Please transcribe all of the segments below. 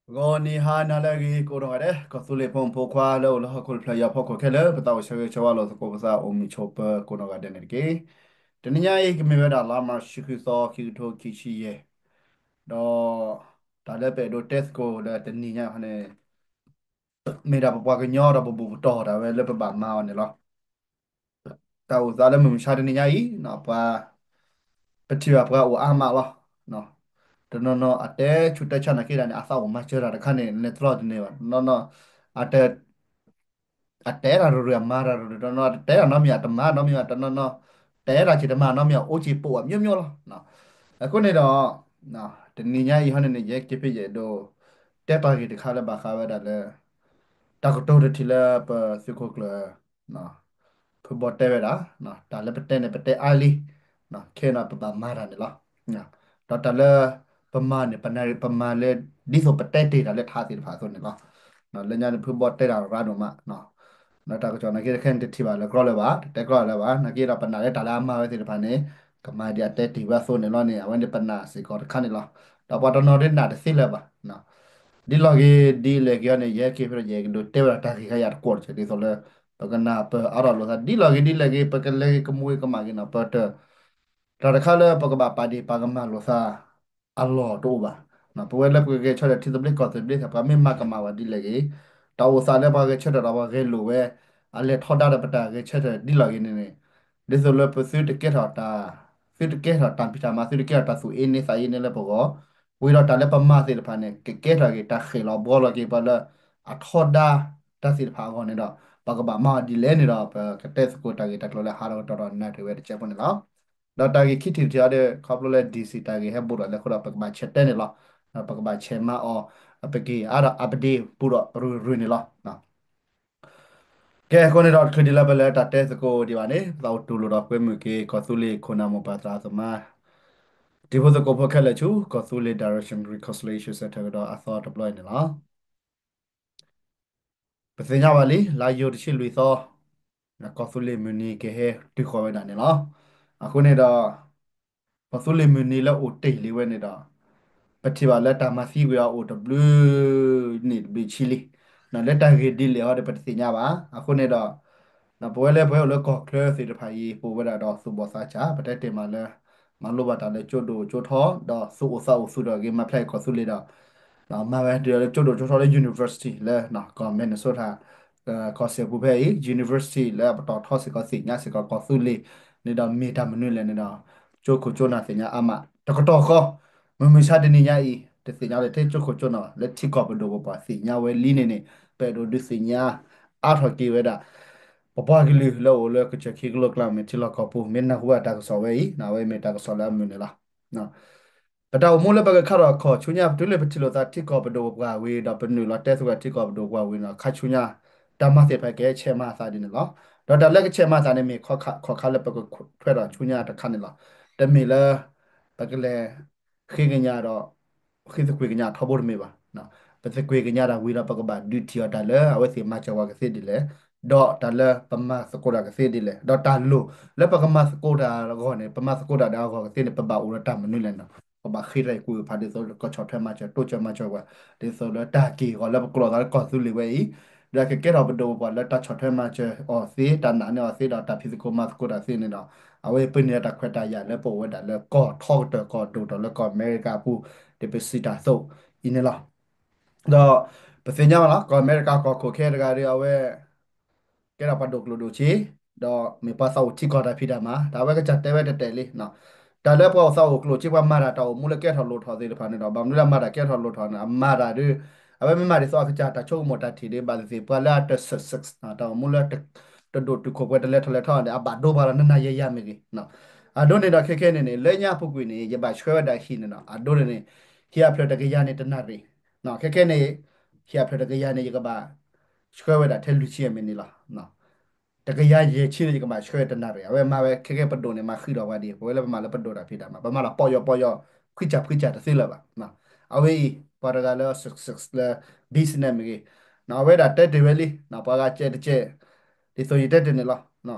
ဂီၤနံၤဟါနၤလၢအဂ့ၤ ကိးနီၢ်ဂၤဒဲး ကီၢ်သူလ့ၤဖိမုၣ်ဖိခွါလၢအိၣ်လၢဟီၣ်ခိၣ်တဖျၢၣ်ညါဖီခိၣ်ခဲလၢာ် ပသးအိၣ်ဆၢဂ့ၤဆၢဝါလိာ်သကိးပသးအိၣ်မုာ်ဆိးပၢၤကိးနီၢ်ဂၤဒဲးန့ၣ်တက့ၢ်. တနံၤညါအံၤ ကမ့ၢ်ဝဲဒၣ်လါမၢ်ၡး တဆံဃုသီ ခံကထိခံဆံယဲၢ်, ဒီးတၢ်လၢပအဲၣ်ဒိးတဲသကိးလၢတနံၤညါအံၤန့ၣ် မ့ၢ်ဒၣ်ပပှၤကညီဒီးပဘူၣ်ပတီၢ်တၢ်ဝဲလၢပဘၣ်မၤအီၤန့ၣ်လီၤ. တၢ်အိၣ်သးလၢမုၢ်မဆါတနံၤညါအံၤ ပထံၣ်ဘၣ်ပှၤအိၣ်အါမးလီၤ. တနီၤနီၤအတဲဆူးတဲဆါနာ်က့ဒၣ်န့ၣ် အသးအိၣ်မၤစၢၤတၢ်တခါန့ၣ် လဲၤတြီတန့ၢ်ဘၣ်. တနီၤနီၤ အတဲတၢ်ရူၤရူၤ အမၤတၢ်ရူၤရူၤ, တနီၤနီၤတတဲတၢ်နီတမံၤ အတမၤနီတမံၤဘၣ်, တနီၤနီၤ တဲတၢ်ဆံးတမၤနီတမံၤ အိၣ်က့ၤပိာ်အမျိုးမျိုးလီၤ. အဃိန့ၣ်ဒီး တနံၤညါအံၤဟီန့ၣ်န့ၣ် ယဟဲက့ၤဖဲယအဲၣ်ဒိး တဲတၢ်ဂ့ၢ်တခါလၢဘၣ်ဃးဝဲဒၣ်လၢ တၢ်ကတိၤတထံၣ်လၢပသုးခိၣ်ကျၢၢ် ဖုဘီတဲဝဲဒၣ်, တၢ်လၢပတဲန့ၣ် ပတဲအါလံ, ခဲအံၤန့ၣ်ပဘၣ်မၤတၢ်န့ၣ်လီၤ. ဒီးတၢ်လၢပမၤန့ၣ် ပမၤလၢ ဒ်သိးပတဲတ့ၢ်တၢ်လၢထးသ့ၣ်တဖၣ်အသိးန့ၣ်လီၤ. လၢညါန့ၣ် ဖုဘီတဲတၢ်ရၢဒိၣ်မး, ဒီးတၢ်ကစီၣ်နာ်က့ခဲအံၤန့ၣ် တထံၣ်ဘၣ်လၢကြီလၢၤဘၣ်, တတဲကြီလၢၤဘၣ်, နာ်က့ဒီးပနာ်လၢတၢ်လၢအမၤဝဲသ့ၣ်တဖၣ်န့ၣ် ကမၤဒ်အတဲတ့ၢ်ဝဲအသိးန့ၣ်လီၤန့ၣ် အဝဲန့ၣ်ပနာ်စ့ၢ်ကီးတခါန့ၣ်လီၤ. ဒီးပှၤတနီၤဒ်နာ်တသ့လၢၤဘၣ် ဒ်လဲၣ်ဂ့ၤဒ်လဲၣ်ဂ့ၤအံၤန့ၣ် ယဟဲက့ၤဖဲဒီးယအဲၣ်ဒိးတဲဝဲဒၣ်တၢ်ဂ့ၢ်ခါယၤတကွီၢ်တစဲး ဒ်သိးလၢ ပကနၢ်ပၢၢ်အါထီၣ်လိာ်သး ဒ်လဲၣ်ဂ့ၤဒ်လဲၣ်ဂ့ၤ ပကလဲၤဂ့ၤကမူၤဂ့ၤကမၣ်ဂ့ၤန့ၣ် ပတ တၢ်တခါလၢပကဘၣ်ပာ်ဒ့ၣ်ပာ်ကမၣ်လိာ်သး အလီၢ်တအိၣ်ဘၣ်. ပဝဲလၢပကဂဲၤဆၢထၢၣ်ထံသဘျ့ကီၢ်သဘျ့သ့ၣ် ပှၤမ့ၢ်မၤကမၣ်ဝဲဒ်လဲၣ်ဂ့ၤ, တၢ်အိၣ်သးလၢပှၤဂဲၤဆၢထၢၣ်ဒီးပှၤဂဲၤလိာ်ဝဲ အလဲၤထီဒါဒီးပတၢ်ဂဲၤဆၢထၢၣ်ဒ်လဲၣ်ဂ့ၤန့ၣ်န့ၣ် ဒ်သိးလၢပသုတကဲထီၣ်တၢ် သုတကဲထီၣ်တၢ်ဖံးတၢ်မၤ သုတကဲထီၣ်တၢ်သူၣ်အ့န့သးအ့န့လၢပဂီၢ်, ဝံၤဒီးတၢ်လၢပမၤသ့ၣ်တဖၣ်န့ၣ် ကကဲထီၣ်က့ၤတၢ်ဃဲၣ်လီၤဘှီလီၤက့ၤပှၤလၢ အထီဒါတၢ်သ့ၣ်တဖၣ်အဂီၢ်န့ၣ်ဒီး ပကဘၣ်မၤအီၤဒ်လဲၣ်န့ၣ်ဒီး ပကတဲသကိးတၢ်ဂ့ၢ်တၢ်ကျိၤလၢဟးထီၣ်ကတီၢ်ဒီးနၢ်တ့ၢ်ဝဲတကဲဖိန့ၣ်လီၤ. ဒီးတၢ်ဂ့ၢ်ခံထံၣ်တထံၣ်အံၤဒီး ခီဖျိလၢ DC တၢ်ဂ့ၢ်ဟဲဘူးဒီးလဲၤဃိဒီး ပကဘၣ်ဆဲးတဲန့ၣ်လီၤ. ပကဘၣ်ဆဲးမၤအီၤ ပက့ၤအါဒီး update ဘူးဒီးရူၤရူၤန့ၣ်လီၤ. ကဲ အဃိန့ၣ်ဒီး တချုးဒ်လၢပလဲၤတၢ်တဲသကိးဒံးဘၣ်န့ၣ် ပသးအိၣ်တူၢ်လိာ်ဒီးကွဲမုာ်က့ၤ ကီၢ်သူလ့ၤခိၣ်နၢ်မိၢ်ပၢ် သရၣ်သမါ တံၤဖိသကိးဖိခဲလၢာ်ဆူ ကီၢ်သူလ့ၤ Direction Reconciliation Center ကဒီးအသီတဘျီအံၤန့ၣ်လီၤ. ပသ့ၣ်ညါဘၣ်လံ လါယူၤတဆံလွံၢ်သီ ကီၢ်သူလ့ၤမုၢ်နံၤကဟဲတုၤဃီၤဝဲဒၣ်န့ၣ်လီၤ. အဃိန့ၣ်ဒီး ကီၢ်သူလ့ၤမုၢ်နံၤလၢအိၣ်တ့ၢ်လံဝဲန့ၣ်ဒီး ပထံၣ်ဘၣ်လၢတၢ်မၤသံကွံာ်အီၤအိၣ်တဘျုးနံၣ်တဘျုးဆံလံ. လၢတၢ်ဂ့ၢ်ဒ်လဲၣ်အီၤဒီး ပတသ့ၣ်ညါဘၣ်. အဃိန့ၣ်ဒီး ပဝဲလၢပှၤအိၣ်လၢကီၢ်ချၢသ့ၣ်တဖၣ်အံၤ ပအိၣ်ဝဲဒၣ်ဒီးသူၣ်ဘီၣ်သးစၢ် ပတဲတ့ၢ်မးလၢ မၤလိဘၣ်တၢ်လၢကၠိဒိၣ်ကၠိထီ ဒီးသူၣ်အိၣ်သးအိၣ်သူၣ်ဒီးဂ့ၤမၤဖျါအံၤကီၢ်သူလ့ၤဒီး မၤဝဲဒ်လၢကၠိဒိၣ်ကၠိထီလၢ university လၢ ကီၢ် Minnesota ကီၢ်စဲၣ်ပူၤဖဲအံၤ university လၢအပတီၢ်ထီစ့ၢ်ကီးသ့ၣ်ညါစ့ၢ်ကီးကီၢ်သူလ့ၤန့ၣ်ဒီးမ့ၢ်တၢ်မနုၤလဲၣ်န့ၣ်ဒီး ကၠိခိၣ်ကၠိနၢ်သ့ၣ်ညါအါမး တကတီၢ်ဃီ မုၢ်မဆါတနံၤညါအံၤ တသ့ၣ်ညါလၢထဲကၠိခိၣ်ကၠိနၢ်လၢထံကီၢ်ပဒိၣ်ပပှၢ်သ့ၣ်ညါဝဲလံန့ၣ်န့ၣ် ပအဲၣ်ဒိးဒုးသ့ၣ်ညါအါထီၣ်က့ၤဝဲဒၣ် ပပှၤကလုာ်လၢအိၣ်လၢကစၢၢ်ခံကလိကျါမ့ၢ်ထံလီၢ်ကီၢ်ပူၤ မ့ၢ်နၢ်ဟူဘၣ်တၢ်ကစီၣ်ဝဲအံၤ အဝဲမ့ၢ်တၢ်ကစီၣ်လၢအမုာ်န့ၣ်လီၤ. ပတၢ်အိၣ်မူလၢပကခါထီၣ်ခီၣ်ဆူညါ တုၤလၢပထံၣ်လိာ်သးထံကီၢ်ပဒိၣ်ပပှၢ်ဝံၤဒီး ပနုာ်လီၤတဲသကိးထံကီၢ်ပဒိၣ်ပပှၢ်ဝံၤန့ၣ် ခါဆူညါ တၢ်မၤသ့ၣ်တဖၣ်ကဟဲဆဲးမၤအသးဒ်န့ၣ်လီၤ. ဒီးတၢ်လၢကဆဲးမၤအသးန့ၣ်မ့ၢ်ခီခါလၢပကထွဲထီၣ်ဆူညါတခါန့ၣ်လီၤ. တမ့ၢ်လၢ ပကလဲၤ ဃ့ကညးဒီး ဃ့သကွံာ်ကညးထီဘိတမ့ၢ်ဘၣ်. ပသကွံာ်ကညးတၢ်ဝံၤဒီး ပကဘၣ်ဒုးထံၣ်အီၤတၢ်လၢအဝဲသ့ၣ်မၤစၢၤပှၤကသ့ဒ်လဲၣ်, ဒီးတၢ်လၢပမၤသကိးတၢ်ကသ့ဒ်လဲၣ်, ဒီးတၢ်လိၣ်လၢပကမၤသကိးတၢ်အဂီၢ်န့ၣ် ပမၤသကိးတၢ်ဒီးအဂီၢ်ကသ့န့ၣ် ပဘၣ်အိၣ်ဒီးတၢ်မနုၤလဲၣ်န့ၣ် ပဘၣ်ဃ့တၢ်အံၤကွံာ်ဖးဒ်သိး ကဆီၣ်ထွဲမၤစၢၤ တိစၢၤမၤစၢၤပှၤ ဒ်သိးလၢတၢ်က့ၢ်ဂီၤလၢပကျိာ်သးလၢကီၢ်သူလ့ၤဝဲအံၤ ဒီးကကဲထီၣ်ပဒိၣ်ပပှၢ်လၢတၢ်ဆီၣ်ထွဲမၤစၢၤအီၤသ့ တၢ်နာ်န့ၢ်အီၤသ့ဒီးတၢ်ဖံးသကိးမၤသကိးတၢ်သ့န့ၣ်ဒီး အဝဲပန့ၢ်တၢ်ခွဲးတၢ်ယာ်လၢပအိၣ်ဝဲဒၣ်လၢကီၢ်ထီကတၢၢ်ကီၢ်ဒိၣ်ထီၣ်လၢကီၢ်အမဲရကၤအပူၤ ဒ်ပစံးတၢ်အသိးအံၤန့ၣ်လီၤ. ဒီးပသ့ၣ်ညါဘၣ်လီၤ ကီၢ်အမဲရကၤကီၢ်ခိၣ်ခဲတဂၤဒီး အဝဲ ကဲထီၣ်ပှၤဒိၣ်ကျိၣ်ဒိၣ်စ့ ဒီးမ့ၢ်ပှၤသးအိၣ်ထံကီၢ်တၢ်ဖံးတၢ်မၤ တၢ်ဝဲကစၢ်တဲဝဲတဲာ်တဲာ်လံ. တၢ်လၢပှၤအိၣ်သးအိၣ်ကျိၣ်စ့ ပှၤမၤတၢ်တၢ်အိၣ်မူလၢကဲထီၣ်လိၣ်ထီၣ်သ့ၣ်တဖၣ်န့ၣ်ဒီး ဘၣ်မနုၤလၢအမၤတၢ်ကဲထီၣ်လိၣ်ထီၣ်န့ၣ် အမၤတၢ်ဒီး အဝဲမ့ၢ်မၤဒ်သိးအကစၢ်တၢ်ဆိကမိၣ်တၢ်ထံၣ်ဒီး ဘၣ်သ့ၣ်သ့ၣ် ပှၤလၢအတ success တၢ်အိၣ်မူလၢ တဒိၣ်တုာ်ခိၣ်ပှဲၤတလဲၤထီၣ်လဲၤထီၣ်န့ၣ် အဘၣ်ဒိပှၤဒီးနနၤယဲယၤမ့ၢ်ဂ့ၤ အဒိန့ၣ်ဒီးခဲခဲန့ၣ်န့ၣ် လၢညါအပူၤကွံာ်န့ၣ် ယဘၣ်ဆှၢဝဲဒၣ်ဟံၣ်န့ၣ်ဒီး အဒိန့ၣ်န့ၣ် ဟံၣ်အဖျၢၣ်တကယၤန့ၣ်တနၣ်ရံၣ် ခဲခဲန့ၣ် ဟံၣ်အဖျၢၣ်တကယၤန့ၣ် ယကဘၣ်ဆှၢဝဲဒၣ်ထဲလွံၢ်ဆံအမံးနံးလီၤ. တကယၤယဲၢ်ဆံန့ၣ် ယကဘၣ်ဆှၢတနၣ်ရံၣ် အဝဲမၤဝဲခဲခဲပဒိၣ်န့ၣ် မၤဃံးဒီးပှၤဒ် ပဝဲလၢပမၤလၢပဒိၣ်တၢ်ဖံးတၢ်မၤ ပမၤလီၤပီၢ်ယီၤပီၢ်ယီၤ ခွံစၢ်ခွံစၢ်တသ့လၢၤဘၣ်. အဝဲအံၤ ပှၤတဂၤလၢ success လၢ business မ့ၢ်ဂ့ၤ အဝဲဒၣ်တဲတ့ၢ်ဝဲလံ ပှၤဂၤကဲတကဲ ဒ်သိးယတဲတ့ၢ်န့ၣ်လီၤ.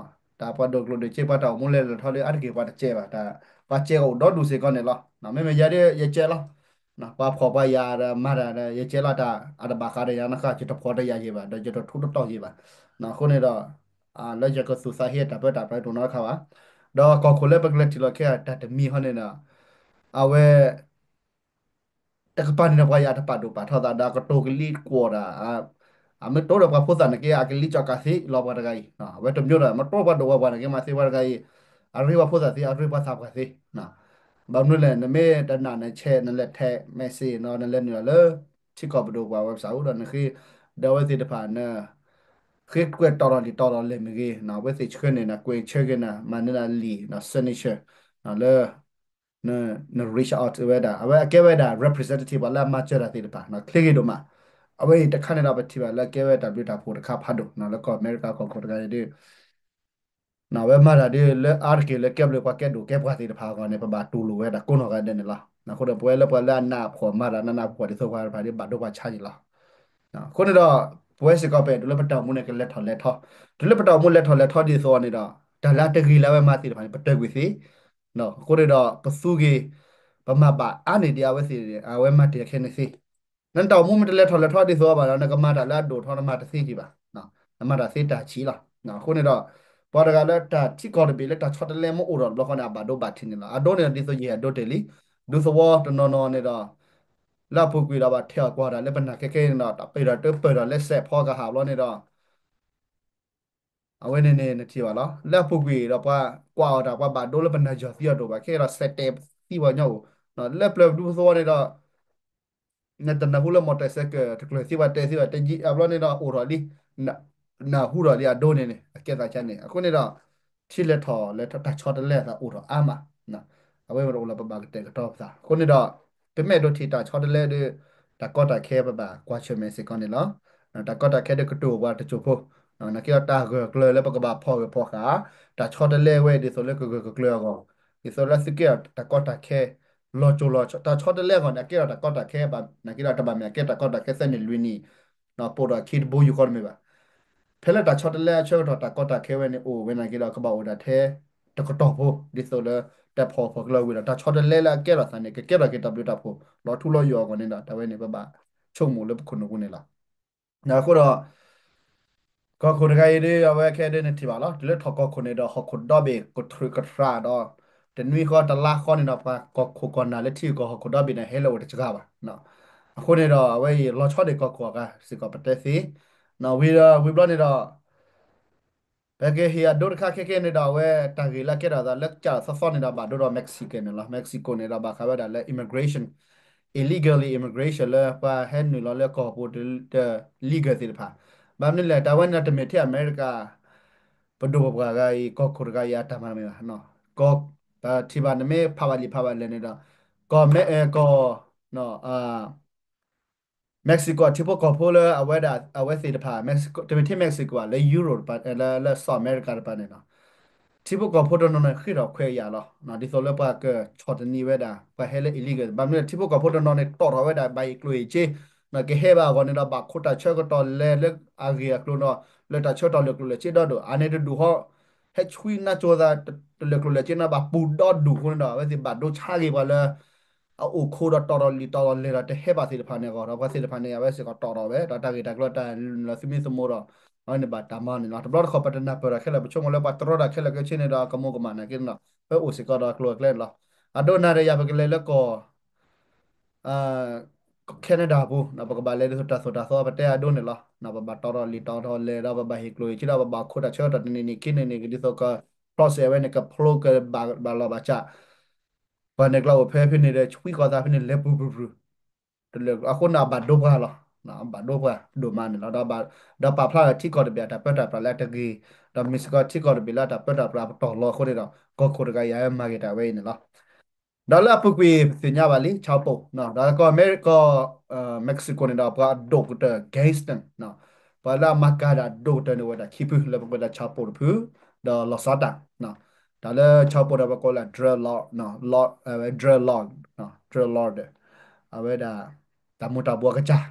တၢ်ပှၤဒိၣ်ကျိၣ်ဒိၣ်စ့ ပှၤတၢ်အိၣ်မူလဲၤလဲၤထီၣ်ဒီး အါတက့ၢ်ပှၤတကဲဘၣ် တၢ်ပှၤကဲကအိၣ်ဒီဒူၣ်စ့ၢ်ကီးန့ၣ်လီၤ. မ့မ့ၢ်ယၤဒီး ယကဲလီၤ. ပှၤဖှီၣ်ပှၤယာ်ဒီးမၤတၢ်ဒီး ယကဲလီၤတၢ်အတဘၣ်ဃးဒီးယၤနီတခါ ယတဖှီၣ်တယာ်ယံၤဘၣ် ဒီးယတထူးတတီၢ်ယံၤဘၣ်. အဃိန့ၣ်ဒီး လၢယကသူၣ်သးဟ့တၢ်ပၢတၢ်ပြးတအိၣ်နီတခါဘၣ်. ဒီးကီၢ်ခိၣ်လၢပကလဲၤထံၣ်လီၤခဲအတၢ်တမံၤဟီန့ၣ်ဒီး အဝဲ တကပၤန့ၣ်ဒီးပှၤယၤတပာ်ဒိၣ်ပာ်ထီသးဒီး အကတိၤကလံၤကွီၢ်တၢ်, အမ့ၢ်တိဒီးပှၤဖိသၣ်န့ၣ်က့ အကလံၤကၠီၣ်ကးသ့လီၤပှၤတဂၤအံၤ, အဝဲတမျိုးဒီး မ့ၢ်တိပှၤဒိၣ်ဝဲပှၤန့ၣ်က့ မၤသ့ပှၤတဂၤအံၤ, အရ့ပှၤဖိသၣ်သ့ အရ့ပှၤသးပှၢ်သ့. ဘၣ်မနုၤလဲၣ် နမ့ၢ်တနာ်န့ၣ် ဆဲး နလဲၤထဲး message နီၤ နလဲၤနုာ်လီၤလၢ ထံကီၢ်ပဒိၣ်ပှၤ website အူဒီးနဃ့ ဒီးအဝဲသ့ၣ်တဖၣ်န ဃ့ကွဲးတီၤထီၣ်လံာ်တီၤထီၣ်လဲၢ်မ့ၢ်ဂ့ၤ, အဝဲသ့ၣ်ဆှၢန့ၢ်နၤ ကွဲးဆၢက့ၤနၤ မၤန့ၢ်နၤလံာ် signature လၢ န reach out ဝဲဒၣ် အဝဲအကဲဝဲဒၣ် representative ပှၤလၢအမၤစၢၤတၢ်သ့ၣ်တဖၣ် ချ့ဂ့ၤဒိၣ်မး. အဝဲအံၤတခါန့ၣ်ဒီးပထံၣ်ဘၣ်လၢကဲဝဲတၢ်ဘျုးတၢ်ဖှိၣ်တခါဖးဒိၣ် လၢကီၢ်အမဲရကၤကီၢ်ခိၣ်တဂၤန့ၣ်ဒီး အဝဲမၤတၢ်ဒ်လၢအါတက့ၢ်လၢကဲဘျုးပှၤကဲဒိၣ်ကဲပှၤသ့ၣ်တဖၣ်အဂီၢ်န့ၣ် ပဘၣ်တူၢ်လိာ်ဝဲဒၣ်ကိးနီၢ်ဂၤဒဲးန့ၣ်လီၤ. အဃိဒီးပဝဲလၢပှၤလၢအနးအဖှီၣ်မၤတၢ်နးနးဖှီၣ်ဒ်သိးပှၤတဖၣ်ဒ်ဘၣ်ဒိပှၤဆါယံာ်လီၤ. အဃိန့ၣ်ဒီး ပဝဲစ့ၢ်ကီးပအဲၣ်ဒိးလၢပတၢ်အိၣ်မူန့ၣ် ကလဲၤထီၣ်လဲၤထီ, တုၤလၢပတၢ်အိၣ်မူလဲၤထီၣ်လဲၤထီဒ်သိးအီၤန့ၣ်ဒီး တၢ်လၢအတဂ့ၤလၢအဝဲမၤသ့ၣ်တဖၣ်န့ၣ် ပတၢၢ်ကွံာ်သ့, အဃိန့ၣ်ဒီး ပသူက့ၤ ပမၤဘၣ်အါန့ၢ်ဒံးအဝဲသ့ၣ်န့ၣ် အဝဲမၤတ့ၢ်ခဲန့ၣ်သ့. နတၢ်အိၣ်မူမ့ၢ်တလဲၤထီၣ်လဲၤထီဒ်သိးအီၤဘၣ်ဒီး နကမၤတၢ်လၢအဒိၣ်ထီနမၤတသ့ဒံးဘၣ်, နမၤတၢ်သ့တၢ်ဆံးလီၤ. အဃိန့ၣ်ဒီး ပှၤတဂၤလၢတၢ်ထံကီၢ်တဘ့ၣ်လၢတၢ်ဆီတလဲမ့ၢ်အိၣ်ထီၣ်တဘျီဃီန့ၣ် အဘၣ်ဒိဘၣ်ထံးန့ၣ်လီၤ. အဒိန့ၣ်ဒီးဒ်သိးယဟဲအဒိတ့ၢ်လံ, ဒူသဝီတနီၤနီၤန့ၣ်ဒီး လၢအပူၤကွံာ်ဒီးဘၣ်ထဲးအီၣ်ကွၢ်တၢ်လၢပနၢ်ခဲခဲအံၤန့ၣ်ဒီး တၢ်ပ့ၤဒီးတပၢၢ်ဒီးလၢစဲးဖီကဟၣ်ဘျီန့ၣ်ဒီး အဝဲန့ၣ်န့ၣ်နထံၣ်ဘၣ်လီၤ. လၢအပူၤကွံာ်ဒီးပှၤကွၢ်အီၤတၢ် ပှၤဘၣ်ဒိလၢပနၢ်ယီၤသံအီၤဒိၣ်ဘၣ် ခဲအံၤဒီးစဲးတဲသံပှၤညီအိၣ်, လၢပျၢၤဒူသဝီန့ၣ်ဒီး နတနၢ်ဟူလၢ motorcycle တကျၢၤသံပှၤတဲသံဘၣ် တယံာ်အဘျီန့ၣ်ဒီး အိၣ်ထီၣ်လံ, နၢ်ဟူထီၣ်လံအဒိန့ၣ်န့ၣ် အကဲသးဆါန့ၣ် အဃိန့ၣ်ဒီး ထံလဲၤထီၣ်လဲၤထီၣ်တၢ်ဆီတလဲအသးအိၣ်ထီၣ်အါမး, အဝဲမ့ၢ်တအိၣ်လၢပဘၣ်ကတဲာ်ကတီၤပသး အဃိန့ၣ်ဒီး ပမ့ၢ်အဲၣ်ဒိးထံၣ်တၢ်ဆီတလဲဒီး တၢ်ကီတၢ်ခဲပဘၣ်ကွၢ်ဆၢၣ်မဲာ်စ့ၢ်ကီးန့ၣ်လီၤ. တၢ်ကီတၢ်ခဲဒီးကတိၤပှၤတစိၢ်ဖိ, နာ်က့ဒီးတၢ်ဂၢၢ်ကျၢၤလၢပကဘၣ်ဖီၣ်ဂၢၢ်ဖီၣ်ဃာ် တၢ်ဆီတလဲဝဲဒ်သိးလၢကဂၢၢ်ကကျၢၤအဂီၢ်, ဒ်သိးလၢသုကဲထီၣ်တၢ်ကီတၢ်ခဲ လီၤစိၤလီၤ တၢ်ဆီတလဲအဂီၢ်န့ၣ် အကဲထီၣ်တၢ်ကီတၢ်ခဲဘၣ် နာ်က့ဒီးတဘၣ်မ့ၢ်အကဲတၢ်ကီတၢ်ခဲသၢနံၣ်လွံၢ်နံၣ် ပိာ်ဒီးခံတဘိယူၢ်ဃီတမ့ၢ်ဘၣ်. ဖဲလၢတၢ်ဆီတလဲအဆၢကတီၢ် တၢ်ကီတၢ်ခဲဝဲန့ၣ် အိၣ်ဝဲနာ်က့ဒီး ကဘၣ်အိၣ်ဒၣ်ထဲတကတီၢ်ဖိ ဒ်သိးလၢ တၢ်ဖီၣ်ဖီၣ်ကျၢၤဝံၤဒီး တၢ်ဆီတလဲလၢအကဲထီၣ်သးန့ၣ် ကကဲထီၣ်က့ၤတၢ်ဘျုးတၢ်ဖှိၣ် လီၤထူလီၤယိာ်အဂီၢ်န့ၣ်ဒီး တၢ်ဝဲန့ၣ် ပဘၣ်ဆိကမိၣ်လၢပခိၣ်နူာ်ပူၤန့ၣ်လီၤ. အဃိဒီး ကီၢ်ခိၣ်တဂၤအံၤဒီး အဝဲခဲဒ်န့ၣ်ထံၣ်ဘၣ်လီၤ. တုၤလၢထီၣ်ကီၢ်ခိၣ်န့ၣ်ဒီး ဟီၣ်ခိၣ်ဒီဘ့ၣ်ကထြၢးကထြၢးဒီး တနွံဃီတလါဃီန့ၣ်ဒီး ပှၤကီၢ်ခိၣ်ကီၢ်နၢ်လၢထံဂုၤကီၢ်ဟီၣ်ခိၣ်ဒီဘ့ၣ်န့ၣ် ဟဲလၢအအိၣ်တစှၤဘၣ်. အဃိန့ၣ်ဒီး အဝဲအံၤလီၤဆီဒံးကီၢ်ခိၣ်အဂၤစ့ၢ်ကီးပတဲသ့, ဝံၤဒီးဝံၤဘျီန့ၣ်ဒီး ပကဟ့ၣ်အဒိတခါခဲခဲန့ၣ်ဒီး အဝဲတၢ်ဂ့ၢ်လၢအကဲထီၣ်သးလၢကစၢ်သီသီန့ၣ်ဒီး ဘၣ်ဒိဒီး Mexico န့ၣ်လီၤ. Mexico န့ၣ်ဒီး ဘၣ်ဃးဝဲဒၣ်လၢ immigration, illegally immigration လၢပှၤဟဲနုာ်လီၤလၢကီၢ်ပူၤတ legal သ့ၣ်တဖၣ်. ဘၣ်မနုၤလဲၣ် တၢ်ဝဲန့ၣ်တမ့ၢ်ထဲအမဲရကၤ ပဒိၣ်ပပှၢ်ဂၤအံၤ ကီၢ်ခိၣ်တဂၤအံၤ အတၢ်မၤတမ့ၢ်ဘၣ်. ကီၢ် ပထံၣ်ဘၣ်နမ့ၢ်ဖးဘၣ်လံာ်ဖးဘၣ်လဲၢ်န့ၣ်ဒီး ကီၢ်မဲ ကီၢ် Mexico အထံဖိကီၢ်ဖိလၢအဝဲဒၣ် အဝဲသ့ၣ်တဖၣ် Mexico တမ့ၢ်ထဲ Mexico ဘၣ် လၢ Europe တပၤ လၢ လၢ South America တပၤန့ၣ်လီၤ. ထံဖိကီၢ်ဖိတနီၤန့ၣ် ဃ့ထီၣ်ခွဲးယာ်လီၤ. ဒ်သိးလၢပှၤကဆီၣ်တနံၤဝဲဒၣ် ပှၤဟဲလၢ illegal ဘၣ်မနုၤလဲၣ် ထံဖိကီၢ်ဖိတနီၤန့ၣ် တီၣ်ထီၣ်ဝဲဒၣ် ဘၣ်ဟ့ၣ်ကျိၣ်ဟ့ၣ်စ့ ကဟဲဘၣ်အဂီၢ်န့ၣ်ဒီး ဘၣ်ခိးတၢ်ဆၢကတီၢ်လဲၤလၢအဂ့ၢ်အကျိၤဒီး လၢတၢ်ဆၢကတီၢ်လၢကျိၣ်လၢစ့ဒီဒိၣ် အန့ၣ်တဒူၣ်ဃီ ဟဲဆွံနါစိၤသး တလၢာ်ကျိၣ်လၢာ်စ့န့ၣ် ဘၣ်ပူၤဒီဒူၣ်အဃိန့ၣ်ဒီး အဝဲသ့ၣ်ဘၣ်ဒိဆါဂ့ၤပှၤလၢ အအိၣ်ခိးဒီးတီၢ်ထီၣ်လံာ်တီၢ်ထီၣ်လဲၢ်ဒီးတဟဲဘၣ်သ့ၣ်တဖၣ်န့ၣ်အဂီၢ်ဒီး ပှၤသ့ၣ်တဖၣ်န့ၣ် အဝဲစ့ၢ်ကီးတီၢ်ထီၣ်ဝဲ ဒီးတၢ်ဂ့ၢ်တၢ်ကျိၤတၢ်လၢသုမ့ၢ်သမူဒီး အဝဲန့ၣ်ဘၣ်တၢ်မၤန့ၣ်လီၤ. တဘျီတခီၣ်ပတနၢ်ပၢၢ်ဒီးခဲလၢာ် ပဆိကမိၣ်လၢပှၤတြီတၢ်ခဲလၢာ်ခဲဆ့န့ၣ်ဒီး ကမူကမၣ်နာ်က့န့ၣ်ဒီး ပအိၣ်စ့ၢ်ကီးဒီးကျိၤအကျဲန့ၣ်လီၤ. အဒိနၤဒီးယၤပကလဲၤလၢကီၢ် Canada ပူၤ ပကဘၣ်လဲၤဒ်သိးတၢ်သိၣ်တၢ်သီပတဲအဒိန့ၣ်လီၤ. ပဘၣ်တီၢ်ထီၣ်လံာ်တီၢ်ထီၣ်လဲၢ်ဒီး ပဘၣ်ဟ့ၣ်ကျိၣ်ဟ့ၣ်စ့ဒီး ပဘၣ်ခိးတၢ်ဆၢကတီၢ်တနံၤနံၤခံနံၤနံၤ ဒ်သိးက process ဝဲန့ၣ်ကဖျိကဘၣ်လီၤဘၣ်စး ပှၤန့ၣ်ကျီအိၣ်ဖဲဖဲန့ၣ်ဒီး ဆွံဃီၤသးဖဲန့ၣ်လဲၤပူၤပူၤပူၤ တလၢာ်အဃိန့ၣ် အဘၣ်ဒိပှၤလီၤ. ဘၣ်ဒိပှၤဒိၣ်မးန့ၣ်လီၤ. ဒီးပာ်ဖျါထံကီၢ်တဘ့ၣ်အတၢ်ပၢတၢ်ပြးလၢအတဂ့ၤ, ဒီးမ့ၢ်စ့ၢ်ကီးထံကီၢ်တဘ့ၣ်လၢအတၢ်ပၢတၢ်ပြးပတီၢ်လီၤအဃိန့ၣ်ဒီး ကီၢ်ခိၣ်တဂၤအံၤ အဝဲမၤဂ့ၤတၢ်ဝဲအံၤန့ၣ်လီၤ. ဒီးလၢအပူၤကွံာ်ပသ့ၣ်ညါဘၣ်လံ Chapo ဒီးကီၢ်အမဲရကၤ Mexico န့ၣ်ဒီး ပှၤအဒိၣ်ကတၢၢ် gangster ပှၤလၢအမၤကၤတၢ်အဒိၣ်ကတၢၢ်န့ၣ် အိၣ်ဝဲဒၣ်ခံဖု လၢပကွဲးဒၣ် Chapo တဖု ဒီး Losada တၢ်လၢ Chapo ဒီးပကိးလၢ drug lord, drug lord, drug lord အဝဲဒၣ် တၢ်မူၤတၢ်ဘှီးကစၢ်,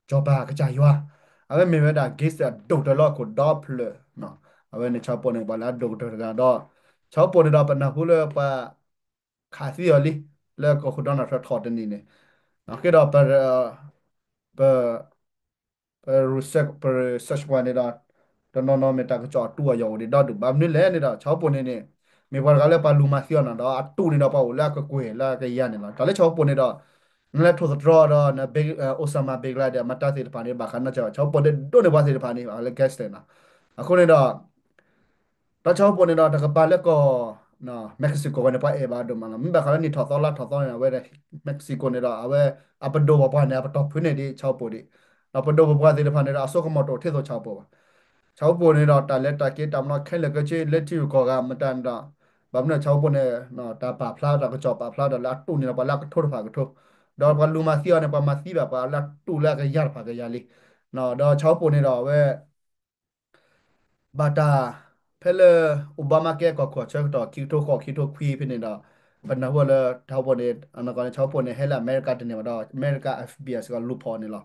စီၤပၤကစၢ်ယွၤ, အဝဲမ့ၢ်ဝဲဒၣ် gangster အဒိၣ်ကတၢၢ်လၢဟီၣ်ခိၣ်ဒီဖျၢၣ်, အဝဲန့ၣ် Chapo န့ၣ် ပှၤလၢအဒိၣ်ကတၢၢ်တဂၤဒီး Chapo န့ၣ်ဒီးပနၢ်ဟူလၢပှၤ ခးသံအီၤလံ, လၢကီၢ်ခိၣ် Donald Trump ထီၣ်တနံၤန့ၣ်, က့ဒီး ပ ပ ပ research ပ research ပှၤန့ၣ်ဒီး တနီၤနီၤမ့ၢ်တၢ်ကစီၣ်အတူၢ်အယီၤအိၣ်ဒံးဒီဒူၣ် ဘၣ်မနုၤလဲၣ်န့ၣ်ဒီး ဆၣ်ဖိပူၤန့ၣ်န့ၣ် မ့ၢ်ပှၤတဂၤလၢပှၤလူၤမၤသံအီၤနီၤ ဒီးအတူၢ်န့ၣ်ဒီးပှၤအိၣ်လၢအကကွဲၢ်လၢအကယၤန့ၣ်လီၤ. တၢ်လၢဆၣ်ဖိပူၤန့ၣ်ဒီး နလဲၤထိၣ်သတြီၤဒီး န Osama bin Laden အမတၤသ့ၣ်တဖၣ်န့ၣ် ဘၣ်ဃးနီၢ်ကီၢ် ဆၣ်ဖိပူၤန့ၣ် ဒိၣ်န့ၢ်ပှၤသ့ၣ်တဖၣ်န့ၣ် ဘၣ်ဃးလၢ gangster နီၤ. အဃိန့ၣ်ဒီး ဒီးဆၣ်ဖိပူၤန့ၣ်ဒီး တကပၤလၢကီၢ် Mexico ဝဲန့ၣ် ပှၤအဲၣ်ဘၣ်ဒိၣ်မးလီၤ. မ့ၢ်ဘၣ်ဃးလၢနံၣ်ထီၣ်သီလါထီၣ်သီန့ၣ် အဝဲဒၣ် Mexico န့ၣ်ဒီး အဝဲ အပဒိၣ်ပပှၢ်န့ၣ် အပတီၢ်ဖုန့ၢ်ဒံးဆၣ်ဖိပူၤဒံး, ဒီးပဒိၣ်ပပှၢ်သ့ၣ်တဖၣ်န့ၣ်ဒီး အစိကမီၤတအိၣ်ထဲသိးဆၣ်ဖိပူၤဘၣ်. ဆၣ်ဖိပူၤန့ၣ်ဒီး တၢ်လဲၤတၢ်က့ၤတၢ်မနီၤခဲလၢာ်ခဲဆ့ လၢထံဂုၤကီၢ်ဂၤမတၤန့ၣ်ဒီး ဘၣ်မနုၤဆၣ်ဖိပူၤန့ၣ် တၢ်ပာ်ဖျါတၢ်ကစီၣ်ပာ်ဖျါဒီးလၢအတူၢ်န့ၢ်ဒီးပှၤလၢအကထိတဖၣ်ကထိ, ဒီးပှၤလူၤမၤသံအီၤန့ၣ် ပှၤမၤသံဘၣ်ပှၤလၢအတူၢ်လၢအကယၤတဖၣ်ကယၤလံ. ဒီးဆၣ်ဖိပူၤန့ၣ်ဒီးအဝဲ ဘၣ်တၢ် ဖဲလၢ Obamacare ကီၢ်ခိၣ်အဆၢကတီၢ် ခံကထိဃိး ခံကထိခွံဖဲန့ၣ်ဒီး ပနၢ်ဟူလၢ ဆၣ်ဖိပူၤန့ၣ် အနီၢ်ကီၢ်န့ၣ် ဆၣ်ဖိပူၤန့ၣ် ဟဲလၢအမဲရကၤတန့ၢ်ဘၣ်ဒီး အမဲရကၤ FBI စ့ၢ်ကီးလူၤဖီၣ်န့ၣ်လီၤ.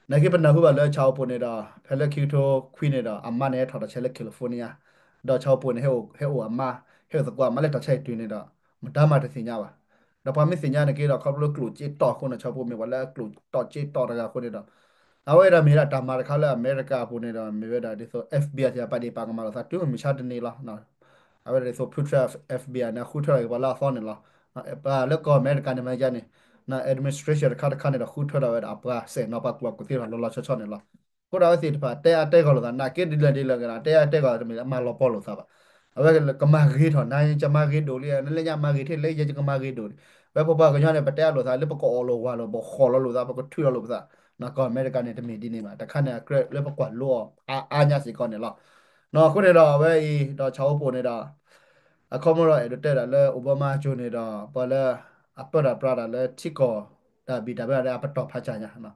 နာ်က့ပနၢ်ဟူဘၣ်လၢဆၣ်ဖိပူၤန့ၣ်ဒီး ဖဲလၢခံကထိခွံန့ၣ်ဒီး အမါန့ၣ်ဟဲထီၣ်တၢ်ဆဲးလၢ California ဒီးဆၣ်ဖိပူၤန့ၣ် ဟဲအိၣ်အမါ ဟဲအိၣ်သကိးအမါလၢတၢ်ဆဲးအံၤတုၤန့ၣ်ဒီး မတၤမးတသ့ၣ်ညါဘၣ်. ဒီးပှၤမ့ၢ်သ့ၣ်ညါန့ၣ်က့ဒီး ခီဖျိလၢကျိၣ်စ့တီၢ်အဃိန့ၣ် ဆၣ်ဖိပူၤမ့ၢ်ပှၤလၢအကျိၣ်စ့တီၢ်တဂၤအဃိန့ၣ်ဒီး အဝဲဒၣ်မ့ၢ်ဝဲဒၣ်တၢ်မၤတခါလၢအမဲရကၤအပူၤန့ၣ်ဒီး မ့ၢ်ဝဲဒၣ်ဒ်သိး FBI သ့ၣ်တဖၣ်ပာ်ဒ့ၣ်ပာ်ကမၣ်လိာ်သးတုၤမုၢ်မဆါတနံၤလီၤ. အဝဲဒၣ်ဒ်သိး ဖုထြဲ FBI န့ၣ် ဃုထၢထီၣ်က့ၤပှၤလၢအသီန့ၣ်လီၤ. ပှၤလၢကီၢ်အမဲရကၤန့ၣ်မၤယါန့ၣ် administration တခါတခါန့ၣ်ဒီး ဃုထၢထီၣ်ဝဲဒၣ်အပှၤစဲးနီၤ ပှၤကူၣ်ဘၣ်ကူၣ်သ့တဖၣ်လီၤလီၤဆီဆီန့ၣ်လီၤ. အဃိဒီးအဝဲသ့ၣ်တဖၣ် တဲအါတဲဂီၢ်လိာ်သး နာ်က့ဒ်လဲၣ်ဒ်လဲၣ်ဂ့ၤဒီး တဲအါတဲဂီၢ်တမ့ၢ်လၢအမၤလီၤပီလိာ်သးဘၣ်. အဝဲကမၤဂ့ၤထီၣ်နၤ ယကမၤဂ့ၤဒိၣ်လံ နလၢညါမၤဂ့ၤထဲလဲၣ် ယကမၤဂ့ၤဒိၣ်လံ. ဝဲပပှၤကညီန့ၣ် ပတဲအါလိာ်သးလၢပကအီၣ်လိာ်ဝၤလိာ် ပဃီၣ်လီၤလိာ်သး ပကထုးလီၤလိာ်ပသး. ကီၢ်အမဲရကၤန့ၣ်တမ့ၢ်ဒ်န့ၣ်ဘၣ်. တခါန့ၣ်အကြၢးလၢပကွၢ်လိအီၤအါအါညါစ့ၢ်ကီးန့ၣ်လီၤ. အဃိန့ၣ်ဒီးအဝဲအံၤဒီးဆၣ်ဖိပူၤန့ၣ်ဒီး အခီပညီဒီးအဲၣ်ဒိးတဲဒၣ်လၢ Obama အစိၤန့ၣ်ဒီး ပှၤလၢ အပၢတၢ်ပြးတၢ်လၢထံကီၢ် တၢ်ဘံၣ်တၢ်ဘၢလၢအပတီၢ်ဖးစၢ်ညါ,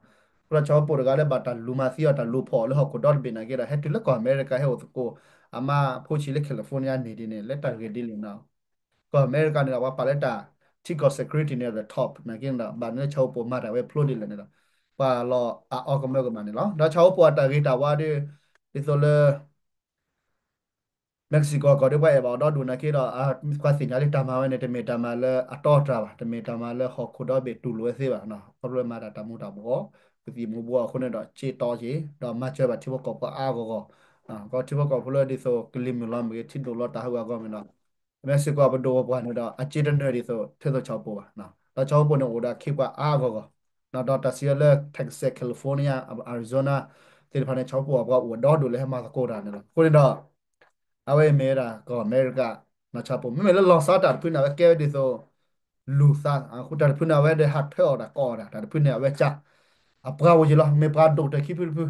အဃိဒီးဆၣ်ဖိပူၤတဂၤလၢဘၣ်တၢ်လူၤမၤသံအီၤတၢ်လူၤဖီၣ်အီၤလၢဟီၣ်ခိၣ်ဒီတဘ့ၣ်နာ်က့ဒီး ဟဲတုၤလၢကီၢ်အမဲရကၤ ဟဲအိၣ်သကိး အမါဖိဆံးလၢ California န့ၣ်ဒ်န့ၣ် လၢတၢ်ဂ့ၢ်ဒ်လဲၣ်န့ၣ် ကီၢ်အမဲရကၤန့ၣ်ဒီး ပှၤပာ်လၢတၢ်ထံကီၢ် security န့ၣ်ဒီး top နာ်က့ဒီး ဘၣ်မနုၤလၢဆၣ်ဖိပူၤမၤတၢ်ဝဲဖျိဒ်လဲၣ်န့ၣ်ဒီး ပှၤလီၤအအီကမၢကမၣ်န့ၣ်လီၤ. ဒီးဆၣ်ဖိပူၤအတၢ်ဂ့ၤတၢ်ဝါဒီး ဒ်သိးလၢ Mexico ကီၢ်ဒီးပှၤအဲၣ်ဘၣ်အီၤဒီဒူၣ်နာ်က့ဒီး ပှၤသ့ၣ်ညါလၢတၢ်မၤဝဲန့ၣ် တမ့ၢ်တၢ်မၤလၢအတီအတြၢ်ဘၣ်, တမ့ၢ်တၢ်မၤလၢဟီၣ်ခိၣ်ဒီဘ့ၣ်တူၢ်လိာ်ဝဲသ့ဘၣ်, ခီဖျိလၢမၤတၢ်တၢ်မူၤတၢ်ဘှီး ကသံၣ်မူၤဘှီးအဃိန့ၣ်ဒီး စ့တီက့ၤ ဒီးမၤစၢၤဘၣ်ထံဖိကီၢ်ဖိအါအါဂီၢ်ဂီၢ်, ကီၢ်ထံဖိကီၢ်ဖိလၢဒ်သိးကလံၤမုၢ်လီၤမုၢ်ဂ့ၤ ထံဒိၣ်လီၤတၢ်ဟးဂူာ်အဂီၢ်မ့ၢ်ဒီး Mexico အပဒိၣ်ပပှၢ်န့ၣ်ဒီး အစ့တနၢၤဒ်သိး ထဲသိးဆၣ်ဖိပူၤဘၣ်, ဒီးဆၣ်ဖိပူၤန့ၣ်အိၣ်ဒီးခ့ပှၤအါအါဂီၢ်ဂီၢ်, ဒီးတၢ်စံးဝဲလၢ Texas, California, Arizona သ့ၣ်တဖၣ်န့ၣ် ဆၣ်ဖိပူၤအပှၤအိၣ်ဝဲဒီဒူၣ်လၢဟဲမၤသကိးတၢ်န့ၣ်လီၤ. အဃိန့ၣ်ဒီး အဝဲအံၤမ့ၢ်ဝဲဒၣ်ကီၢ်အမဲရကၤ ဆၣ်ဖိ, မ့မ့ၢ်လၢလီၤဆီတၢ်တဖုန့ၣ် အဝဲကဲဝဲဒ်သိး လူၤသး, အဃိတၢ်တဖုန့ၣ်အဝဲဒၣ်ဟးထွဲအီၣ်တၢ်ကိးအီၣ်တၢ်, တၢ်တဖုန့ၣ် အဝဲကၠၢ် အပှၤအိၣ်ယံၤလီၤ, မ့ၢ်ပှၤဒိၣ်တၢၢ်ခံဖုတဖု,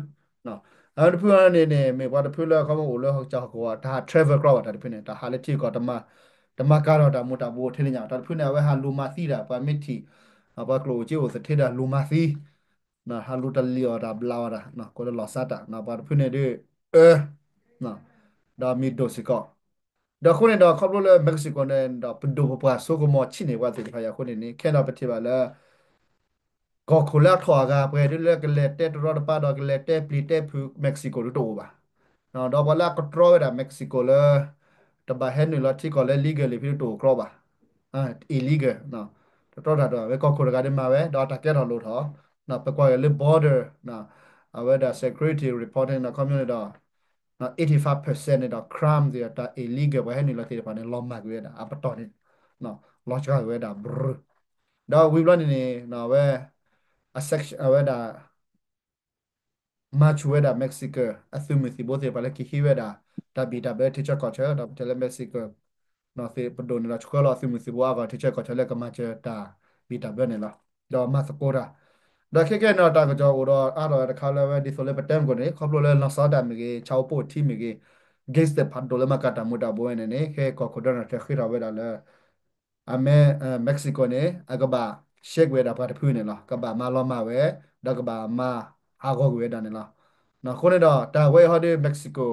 အဝဲတဖုန့ၣ်န့ၣ် မ့ၢ်ပှၤတဖုလၢခီဖျိအိၣ်လၢဟီၣ်ကစၢ်ဟီၣ်ကဝီၤ တၢ်ဟး travel ကြီဘၣ်တၢ်တဖုန့ၣ် တၢ်ဟးလၢထံကီၢ် တမၤကၤထီၣ်တၢ်မူၤတၢ်ဘှီးထဲန့ၣ်ညါ, တၢ်တဖုန့ၣ် အဝဲဟးလူၤမၤသံတၢ် ပှၤမ့ၢ်ထံၣ် ပှၤကျိၣ်အိၣ်စ့အိၣ်သထ့တၢ်လူၤမၤသံ ဟးလူၤတလံၤအီၣ်တၢ်ဘျးအီၣ်တၢ် ကိးလၢလီၤဆီတၢ် ပှၤတဖုန့ၣ်ဒ် အၢ ဒီးမံၤဒိၣ်စ့ၢ်ကီး, ဒီးအဃိန့ၣ်ဒီး ခီဖျိလၢ Mexico န့ၣ်ဒီး ပဒိၣ်ပပှၢ်ဆိကမိၣ်ဆံးန့ၢ်ပှၤသ့ၣ်တဖၣ်အံၤအဃိန့ၣ်န့ၣ် ခဲအံၤဒီးပထံၣ်ဘၣ်လၢ ကီၢ်ခိၣ်လၢအထီၣ်အဂၤ ပှၤဒ်လၢကလဲၤတဲတရီတပါဒီး ကလဲၤတဲပျံၤတဲဖုး Mexico ဒ်တအိၣ်ဘၣ်, ဒီးပှၤလၢအကတြီဝဲဒၣ် Mexico လၢ တဘၣ်ဟဲနုာ်လီၤထံကီၢ်လၢ legal လံဖဲဒ်တအိၣ်ကြီဘၣ်, illegal တတြီတၢ်ဒီး အဝဲကီၢ်ခိၣ်တဂၤဒ်မၤဝဲ ဒီးအတၢ်ကဲထီၣ်လိၣ်ထီၣ်, ပကွၢ်က့ၤလၢ border အဝဲဒၣ် security reporting ဒီးခီပညီန့ၣ်ဒီး eighty five percent န့ၣ်ဒီး crime သ့ၣ်တၢ် illegal ပှၤဟဲနုာ်လီၤသ့ၣ်တဖၣ်န့ၣ် လီၤမၢ်ကွံာ်ဝဲဒၣ် အပတီၢ်န့ၣ် လီၤစှၤကွံာ်ဝဲဒၣ်ဘြူၤ, ဒီးဝံၤဘျီန့ၣ်န့ၣ် အဝဲ အ section အဝဲဒၣ် မၤဆူၣ်ဝဲဒၣ် Mexico အသုးမုၢ်သံၣ်ဘိသ့ၣ်တဖၣ်လၢကဟံးဝဲဒၣ် တၢ်ဘံၣ်တၢ်ဘၢထံဆၢကီၢ်ဆၢ ဒီးပတဲလၢ Mexico ပဒိၣ်န့ၣ်ဒီး ဆှၢလီၤအသုးမုၢ်သံၣ်ဘိအါဂီၢ်ထံဆၢကီၢ်ဆၢလၢကမၤစၢၤတၢ်ဘံၣ်တၢ်ဘၢန့ၣ်လီၤ. ဒီးမၤသကိးတၢ်, ဒီးခဲကဲန့ၣ်ဒီးတၢ်ကစီၣ်အိၣ်ဒီးအါထီၣ်ဝဲတခါလၢအဝဲဒ်သိးလၢပတဲမုၢ်ကိၣ်န့ၣ် ခီဖျိလၢလီၤဆီတၢ်မ့ၢ်ဂ့ၤ ဆၣ်ဖိထံမ့ၢ်ဂ့ၤ gangster ဖးဒိၣ်လၢမၤကၤတၢ်မူၤတၢ်ဘှီးဝဲန့ၣ်န့ၣ် ခဲကီၢ်ခိၣ်ဒီးန့ၣ် တၢ်ဃ့ထီၣ်ဝဲဒၣ်လၢ အမဲ Mexico န့ၣ် အကဘၣ် shake ဝဲဒၣ်ပှၤတဖုန့ၣ်လီၤ. ကဘၣ်မၤလီၤမၢ်ဝဲ ဒီးကဘၣ်မၤဟးဂီၤကွံာ်ဝဲဒၣ်န့ၣ်လီၤ. အဃိန့ၣ်ဒီး တၢ်ဝဲအံၤဟီဒီး Mexico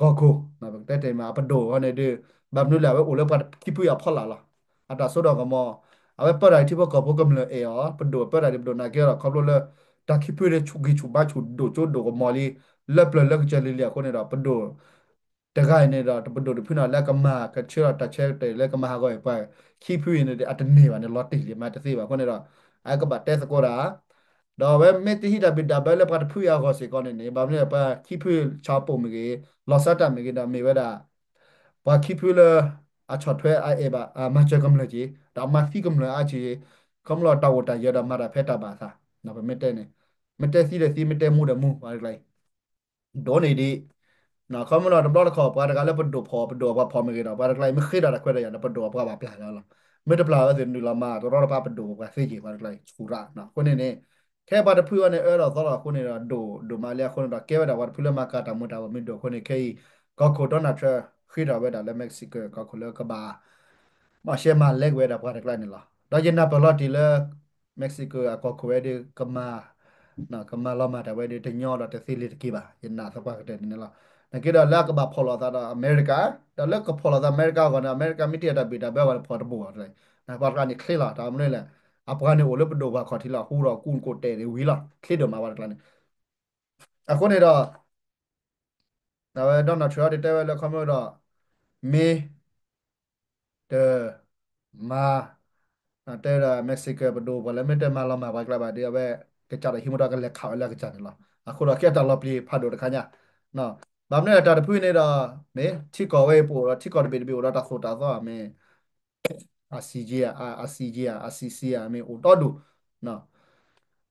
ကီၢ်ခိၣ် ပကတဲတ့ၢ်မး အပဒိၣ်ဟီန့ၣ်ဒီး ဘၣ်မနုၤလဲၣ် အဝဲအိၣ်လၢပှၤခံဖုအဖီလာ်လီၤ. အတၢ်စိတၢ်ကမီၤ အဝဲပၢတၢ်ထံဖိကီၢ်ဖိကမျၢၢ်အဲၣ်အီၤ ပဒိၣ်ပၢတၢ်ဒ်ပဒိၣ်နာ်က့ဒီး ခီဖျိလၢ တၢ်ခံဖုန့ၣ်ဆူၣ်ဂံၢ်ဆူၣ်ဘါဆူၣ်ဒိၣ်စိဒိၣ်ကမီၤလံ လၢပျၢၤလၢကစၢၢ်လံၤလံၤအဃိန့ၣ်ဒီး ပဒိၣ် တဂၤအံၤန့ၣ်ဒီး တပဒိၣ်တဖုန့ၣ် လၢအကမၤကဆၢထီၣ်တၢ်ဆၢကတီၢ်လၢကမၤဟးဂီၤအံၤ ပှၤခံဖုအံၤန့ၣ် အတန့ၢ်ဘၣ်န့ၣ် လီၤတံၢ်လံ မၤတသ့ဘၣ်အဃိန့ၣ်ဒီး အကဘၣ်တဲသကိးတၢ် ဒီးအဝဲမ့ၢ်တဟံးတၢ်ဘံၣ်တၢ်ဘၢလၢပှၤတဖုအံၤအဂီၢ်စ့ၢ်ကီးန့ၣ်န့ၣ် ဘၣ်မနုၤလဲၣ် ပှၤခံဖုဆၣ်ပိာ်မ့ၢ်ဂ့ၤ လီၤစၢ်တၢ်မ့ၢ်ဂ့ၤဒီးမ့ၢ်ဝဲဒၣ် ပှၤခံဖုလၢ အဆီၣ်ထွဲအအဲၣ်ဘၣ် အမၤစၢၤကမျၢၢ်က့ၤ ဒီးအမၤသံကမျၢၢ်အါက့ၤ ခီဖျိလၢတၢ်အိၣ်တၢ်ယၢၤဒီးမၤတၢ်ဖဲတၢ်ဘၣ်အသး ပမ့ၢ်တဲန့ၣ် မ့ၢ်တဲသံဒီးသံ မ့ၢ်တဲမူဒီးမူ ပှၤတကျါအံၤ ဒိၣ်န့ၢ်ဒံး ခီဖျိလၢတဘျီတခီၣ် ပှၤတဂၤလၢပဒိၣ်ဖီၣ် ပဒိၣ်ပှၤဖီၣ်မ့ၢ်ဂ့ၤဒီး ပှၤတကျါအံၤ မ့ၢ်ဃ့ဒီးတၢ်ခွဲးတၢ်ယာ်ဒီး ပဒိၣ်ပှၤဘၣ်ပျၢ်လီၤလီၤ. မ့ၢ်တပျၢ်ဝဲသ့ၣ်နုာ်လီၤမၤတရီတပါ ပဒိၣ်ပှၤသ့က့ၤ ပှၤတကျါအံၤ ဆူၣ်ရၣ် အဃိန့ၣ်န့ၣ် ခဲပှၤတဖုအံၤန့ၣ် အၢဒီးသီဒီးအဃိန့ၣ်ဒီး ဒိၣ်ဒိၣ်မးလံအဃိန့ၣ်ဒီး ကဲဝဲဒၣ်ပှၤတဖုလၢမၤကၤတၢ်မူၤတၢ်ဘှီးမ့ၢ်ဒိၣ်အဃိန့ၣ် ခဲအံၤ ကီၢ်ခိၣ် Donald Trump ဃ့ထီၣ်ဝဲဒၣ်လၢ Mexico ကီၢ်ခိၣ်လၢကဘၣ် မၤရှဲမၤလဲက့ၤဝဲဒၣ်ပှၤတကျါန့ၣ်လီၤ. ဒီးယနာ်ပၢၢ်လီၤတံၢ်လၢ Mexico အကီၢ်ခိၣ်ဝဲဒၣ် ကမၤ ကမၤလီၤမၢ်တၢ်ဝဲဒၣ် တညီဒီးတသ့လံၤတက့ၢ်ဘၣ် ယနာ်သပှၢ်ကတၢၢ်န့ၣ်လီၤ. နာ်က့ဒီးလၢအကဘၣ်ဖီၣ်လိာ်သးဒီးအမဲရကၤ ဒီးလၢကဖီၣ်လိာ်သးအမဲရကၤအဂီၢ်န့ၣ် အမဲရကၤမ့ၢ်တ့ၢ်တၢ်ဘံၣ်တၢ်ဘၢအဂီၢ်န့ၣ် ဖီၣ်တဘၣ်ဘၣ်တကျါအံၤ ပှၤတကျါန့ၣ်ချ့လီၤ တၢ်မနုၤလဲၣ် အပှၤန့ၣ်အိၣ်လၢပဒိၣ်ပှၤခီၣ်ထံးလီၤ ဟူဒီးကူၣ်ကိးတဲာ်န့ၣ်ဝံၤလီၤ ချ့ဒိၣ်မးပှၤတကျါန့ၣ် အဃိန့ၣ်ဒီး အဝဲ Donald Trump အံၤတဲဝဲလၢခီဖျိဒီး မ့ၢ် တ မၤ တဲဝဲဒၣ် Mexico ပဒိၣ်ပှၤလၢမ့ၢ်တမၤလီၤမၢ်ပှၤကျါဘၣ်ဒီး အဝဲကစၢ်ဒီးဟံးမူဒါကလဲၤခးဝဲလၢအကစၢ်န့ၣ်လီၤ. အဃိဒီးကဲတၢ်လီၤပျံၤဖးဒိၣ်တခါညါ ဘၣ်မနုၤလဲၣ်တၢ်တဖုန့ၣ်ဒီး မ့ၢ်ထံကီၢ်ဝဲအံၤပအိၣ်ဒီးထံကီၢ်တဘ့ၣ်တဘ့ၣ်အိၣ်ဒီးတၢ်သိၣ်တၢ်သီမ့ၢ် အစံက့ဧါ အစံက့ဧါ အစံစံဧါ မ့ၢ်အိၣ်ဒီဒူၣ်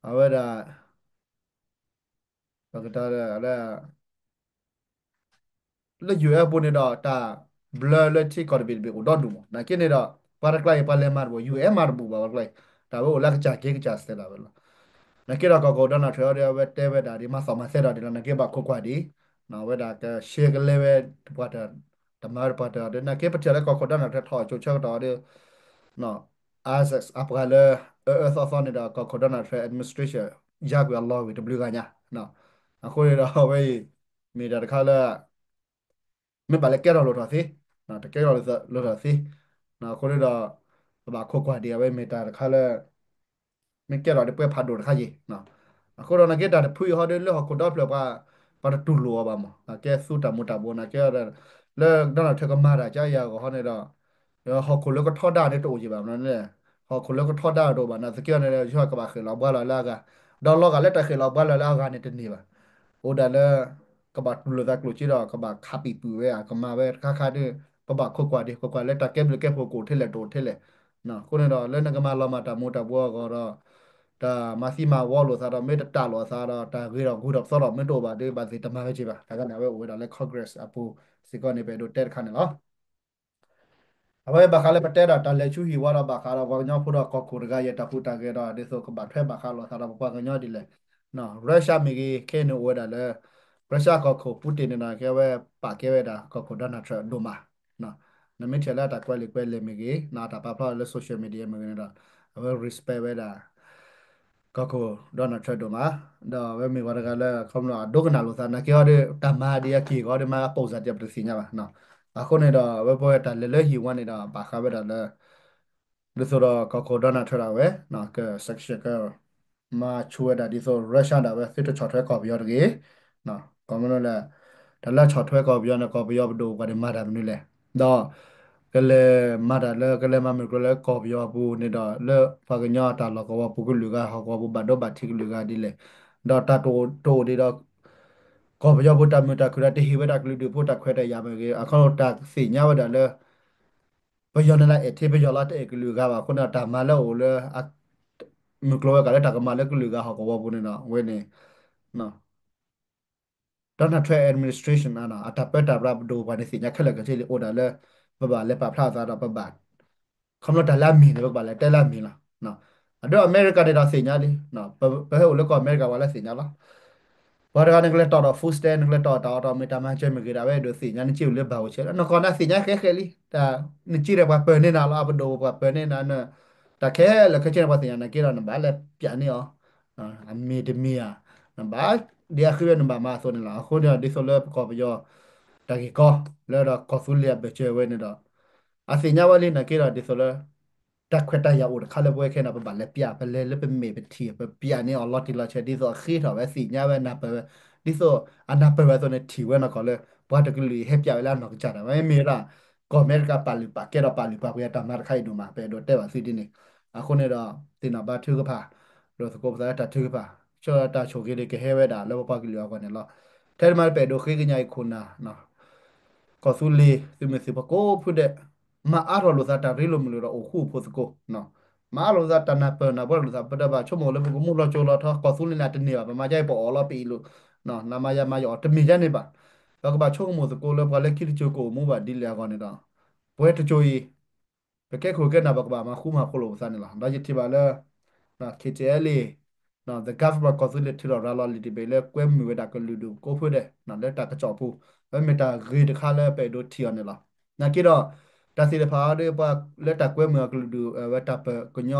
အဝဲဒၣ် ပကတဲလၢ လၢ U S ပူၤန့ၣ်ဒီး တၢ်ဘျၢလၢထံကီၢ်တဘ့ၣ်တဘ့ၣ်အိၣ်ဒီဒူၣ်မး နာ်က့န့ၣ်ဒီး ပှၤတကျါအံၤ ပှၤလဲၤမၤတဘူၣ် U S မၤတဘူၣ်ဘၣ် ပှၤတကျါအံၤ တၢ်ဝဲအိၣ်လၢကစၢ်က့ၤကစၢ်စဲးဒၣ်ဝဲလီၤ. နာ်က့ဒီး ကီၢ်ခိၣ် Donald Trump အံၤ အဝဲတဲဝဲဒၣ်ဒ်မၤသီၣ်မၤသဲဒီးဒ်လီၤ နာ်က့ဘၣ်ခိးကွၢ်ဒံး အဝဲဒၣ်ကရှဲကလဲဝဲ ပှၤတ တမၤဝဲတပှၤတၢၢ်ဒီး နာ်က့ပထံၣ်လၢကီၢ်ခိၣ် Donald Trump ထီၣ်ကၠိဆၢကတီၢ်ဒီး ISIS အပှၤလၢ အၢအၢသီသီန့ၣ်ဒီး ကီၢ်ခိၣ် Donald Trump administration ယါကွံာ်အလီၢ်ဝံၤတဘျုးဂၤညါ အဃိန့ၣ်ဒီး အဝဲအံၤ မ့ၢ်တၢ်တခါလၢ မ့ၢ်ဘၣ်လၢကဲထီၣ်လိၣ်ထီၣ်သ့ တကဲထီၣ်လိၣ်ထီၣ်သ့ အဃိန့ၣ်ဒီး ပဘၣ်ခိးကွၢ်ဒံး အဝဲမ့ၢ်တၢ်တခါလၢ မ့ၢ်ကဲထီၣ်ဒီးပှဲၤဖးဒိၣ်တခါယံၤ အဃိဒီးနာ်က့တၢ်တဖုအံၤဟီဒီးလၢဟီၣ်ခိၣ်ဒီဖျၢၣ်ပှၤ ပှၤတတူၢ်လိာ်အီၤဘၣ်မး ကဲသူတၢ်မူၤတၢ်ဘှီးနာ်က့ဒီး လၢ Donald Trump ကမၤတၢ်ကါယၤအဂီၢ်ဟီန့ၣ်ဒီး ဟီၣ်ခိၣ်လၢကထီဒါန့ၣ်တအိၣ်က့ၤဘၣ်မး ဟီၣ်ခိၣ်လၢကထီဒါတအိၣ်ဘၣ်နာ်သက့န့ၣ် ယွၤကဘၣ်ဃဲၣ်လီၤဘှါလီၤလၢအဂၤ ဒီးလီၤဂာ်လၢတၢ်ဃဲၣ်လီၤဘှါလီၤလၢအဂၤန့ၣ်တန့ၢ်ဘၣ် အိၣ်ဒၣ်လၢ ကဘၣ်တူၢ်လိာ်သးကျိၣ်စ့ဒီး ကဘၣ်ခးပံာ်ပုာ်ဝဲ ကမၤဝဲတခါခါဒီး ပဘၣ်ခိးကွၢ်ဒံး ခိးကွၢ်လၢတၢ်ကဲဘျုးကဲဖှိၣ်ကအိၣ်ထဲလဲၣ်တအိၣ်ထဲလဲၣ် အဃိန့ၣ်ဒီး လၢနကမၤလီၤမၢ်တၢ်မူၤတၢ်ဘှီးအဂီၢ်ဒီး တၢ်မၤသံမၤဝီလိာ်သးဒီး မ့ၢ်တတၢ်လိာ်အသးဒီး တၢ်ဂ့ၤထီၣ်ဂုၤထီၣ်ပသီထီၣ်မ့ၢ်တအိၣ်ဘၣ်ဒီး ဘၣ်သ့ၣ်တမၤဝဲက့ၤဘၣ် တၢ်ဂၤန့ၣ် အဝဲအိၣ်ဝဲဒၣ်လၢ Congress အပူၤစ့ၢ်ကီးန့ၣ် ပအဲၣ်ဒိးတဲတခါန့ၣ်လီၤ. အဝဲဘၣ်ဃးလၢပတဲဒီး တၢ်လဲၤဆူဟံၣ်ဝါဒီးဘၣ်ဃးဒီးပှၤကညီဖိဒီးကီၢ်ခိၣ်တဂၤအံၤ တၢ်ဟူးတၢ်ဂဲၤဒီး ဒ်သိးကဘၣ်ထွဲဘၣ်ဃးလိာ်သးဒီးပပှၤကညီဒ်လဲၣ် Russia မ့ၢ်ဂ့ၤ ခဲအံၤန့ၣ်အိၣ်ဝဲဒၣ်လၢ Russia ကီၢ်ခိၣ် Putin န့ၣ်ဒီး ကဲဝဲပာ်ကဲဝဲဒၣ်ကီၢ်ခိၣ် Donald Trump ဒိၣ်မး နမ့ၢ်ထံၣ်လၢအတၢ်ကွဲးလံာ်ကွဲးလဲၢ်မ့ၢ်ဂ့ၤ အတၢ်ပာ်ဖျါလၢ social media မ့ၢ်ဂ့ၤန့ၣ်ဒီး အဝဲ respect ဝဲဒၣ် ကီၢ်ခိၣ် Donald Trump ဒိၣ်မး ဒီးအဝဲမ့ၢ်ပှၤတဂၤလၢ ခီဖျိအဒိကနၣ်လိာ်သး နာ်က့အီၤဒီး တၢ်မၤဒ်အက့ၢ်အဂီၢ်ဒီး မၤအပိၢ်စၢ် တပတသ့ၣ်ညါဘၣ် အဃိန့ၣ်ဒီး အဝဲပဝဲတၢ်လဲၤလၢဟံၣ်ဝါန့ၣ်ဒီး ဘၣ်ဃးဝဲဒၣ်လၢ ဒ်သိးဒီးကီၢ်ခိၣ် Donald Trump ဒၣ်ဝဲ က sanction က မၤဆူၣ်ဝဲဒၣ်ဒ်သိး Russia ဒၣ်ဝဲသုတဆီၣ်ထွဲကီၢ်ပယီၤတဂ့ၤ ကီၢ်မ့ၢ်လၢ တၢ်လၢဆီၣ်ထွဲကီၢ်ပယီၤန့ၣ် ကီၢ်ပယီၤပဒိၣ်ပှၤန့ၣ်မၤတၢ်မနုၤလဲၣ် ဒီး ကလဲၤမၤတၢ်လၢ ကလဲၤမၤမုၢ်ကျိၤလၢကီၢ်ပယီၤပူၤန့ၣ်ဒီး လၢပှၤကညီတၢ်လီၢ်ကဝီၤပူၤကလုာ်ဂၤ ဟီၣ်ကဝီၤပူၤဘၣ်ဒိဘၣ်ထံးကလုာ်ဂၤဒ်လဲၣ် ဒီးတၢ်တအိၣ်ဒံးဒီး ကီၢ်ပယီၤပူၤတၢ်မုာ်တၢ်ခုၣ်ဒီး တဟ့ၣ်ဝဲဒၣ်ကလုာ်ဒူၣ်ဖိတၢ်ခွဲးတၢ်ယာ်မ့ၢ်ဂ့ၤ အခီတၢ်သ့ၣ်ညါဝဲဒၣ်လၢ ပယီၤန့ၣ်လၢအဲၣ်ထံ ပယီၤလၢတအဲၣ်ကလုာ်ဂၤဘၣ်အဃိန့ၣ် တၢ်မၤလၢအိၣ်လၢ မုၢ်ကျိၤဝဲၤကွာ်လၢတၢ်ကမၤလၢကလုာ်ဂၤဟီၣ်ကဝီၤပူၤန့ၣ်ဒီး အဝဲန့ၣ် Donald Trump administration အတၢ်ပၢတၢ်ပြးပဒိၣ်ပှၤန့ၣ်သ့ၣ်ညါခဲလၢာ်ခဲဆ့လံ အိၣ်ဒၣ်လၢ ပဘၣ်လဲၤပာ်ဖျါအသးဒီးပဘၣ် ခီဖျိတၢ်လၢအမ့ၢ်န့ၣ် ပကဘၣ်လဲၤတဲလၢအမ့ၢ်လီၤ. အဒိ အမဲရကၤန့ၣ်ဒီးသ့ၣ်ညါလံ ပဟဲအိၣ်လၢကီၢ်အမဲရကၤပှၤလၢသ့ၣ်ညါလီၤ. ပှၤတဂၤန့ၣ် နကလဲၤတီၣ်ဒီး food stamp နကလဲၤတီၣ်တၢ်အီၣ်တၢ်အီမ့ၢ်တၢ်မၤစၢၤမ့ၢ်ဂ့ၤဒၣ် အဝဲအဲၣ်ဒိးသ့ၣ်ညါ နစ့အိၣ်လၢဘၣ်အိၣ်ဆဲး နကီၢ်နၤသ့ၣ်ညါဃဲဃဲလံ နစ့ဒီးပှၤပၢၤန့ၢ်နၤလီၤ အပဒိၣ်ပှၤပၢၤန့ၢ်နၤ တၢ်ခဲလၢာ်ခဲဆ့န့ၣ် ပှၤသ့ၣ်ညါ နာ်က့ဒီး နဘၣ်လဲၤပျးန့ၢ်အီၤ အမ့ၢ်တမ့ၢ်ဧါ နဘၣ်ဒ်အဃ့ဝဲနဘၣ်မၤအသိးန့ၣ်လီၤ. အဃိန့ၣ်ဒီး ဒ်သိးလၢပကီၢ်ပယီၤ တၢ်ဂ့ၢ်ကီ လၢဒီးကီၢ်သူလ့ၤအဘၢၣ်စၢၤဝဲန့ၣ်ဒီး အသ့ၣ်ညါဝဲလံ နာ်က့ဒီး ဒ်သိးလၢ တၢ်ခွဲးတၢ်ယာ်အိၣ်တခါလၢပဝဲခဲအံၤန့ၣ် ပဘၣ်လဲၤပျး ပလဲၤလၢပမဲာ်ပထံၣ် ပပျးန့ၢ်အီၤလီၤတံၢ်လီၤဆဲး ဒ်သိးအဃ့ထီၣ်ဝဲသ့ၣ်ညါဝဲနၢ်ပၢၢ်ဝဲ ဒ်သိးအနၢ်ပၢၢ်ဝဲအသိးန့ၣ် ထံၣ်ဝဲနီၢ်ကီၢ်လၢ ပှၤတကလုာ်အံၤဟဲပၠးဝဲလၢအနီၢ်ကစၢ်တၢ် မ့မ့ၢ်ဝဲဒၣ် ကီၢ်အမဲရကၤပာ်လုၢ်ပာ်ကဲဒီးပာ်လုၢ်ပာ်ပှ့ၤအတၢ်မၤတခါအံၤဒိၣ်မး ပအဲၣ်ဒိးတဲဘၣ်သုဒ်န့ၣ်. အဃိန့ၣ်ဒီး သ့ၣ်နီၣ်ဘါထုကဖၣ် ဒီးသကိးပသးတၢ်ထုကဖၣ် ဆၢတၢ်ဆိၣ်ဂ့ၤဒ်ကဟဲဝဲဒၣ်လၢပပှၤကလုာ်အဂီၢ်န့ၣ်လီၤ. ထဲတမံၤပအဲၣ်ဒိးဃ့ကညးအံၤခိၣ်နၢ် ကီၢ်သူလ့ၤသုးမုၢ်သံၣ်ဘိကိးဖုဒဲး မၤအါထီၣ်လိာ်သးတၢ်ရ့လိာ်မုာ်လိာ်ဒီးအိၣ်ဃူအိၣ်ဖိးသကိး မၤအါထီၣ်လိာ်သးတၢ်နၢ်ပၢၢ်နၢ်ဘှီလိာ်သး ပတဘၣ်ဆိကမိၣ်လၢပကမူလီၤကၠိလီၤထီ ကီၢ်သူလ့ၤန့ၣ်တန့ၢ်ဘၣ် ပမၤယါအံၤပအီၣ်လီၤပအံၣ်လိာ် နမၤယၤမၤယအီၣ်တမ့ၢ်ယါန့ၣ်ဘၣ်. ပကဘၣ်ဆိကမိၣ်သကိးလၢပှၤလၢခံတစိၤကအိၣ်မူဘၣ်ဒ်လဲၣ်အဂီၢ်န့ၣ်ဒီး ပဝဲတစိၤအံၤ ပကဲခိၣ်ကဲနၢ်ဘၣ်ကဘၣ်မၤဃူမၤဖိးလိာ်ပသးန့ၣ်လီၤ. ဒီးယထံၣ်ဘၣ်လၢ KTLA the government ကီၢ်သူလ့ၤထုးထီၣ်ရၤလီၤလံာ်တဘ့ၣ်လၢကွဲမုာ်ဝဲဒၣ်ကလုာ်ဒူၣ်ကိးဖုဒဲး လၢတၢ်ကစီၣ်ပူၤ အဝဲမ့ၢ်တၢ်ဂ့ၤတခါလၢပအဲၣ်ဒိးထံၣ်အီၤန့ၣ်လီၤ. နာ်က့ဒီး တၢ်သ့ၣ်တဖၣ်အံၤဒီးပှၤလၢတၢ်ကွဲမုာ်အကလုာ်ဒူၣ် အဝဲတၢ်ပၢၢ်ကည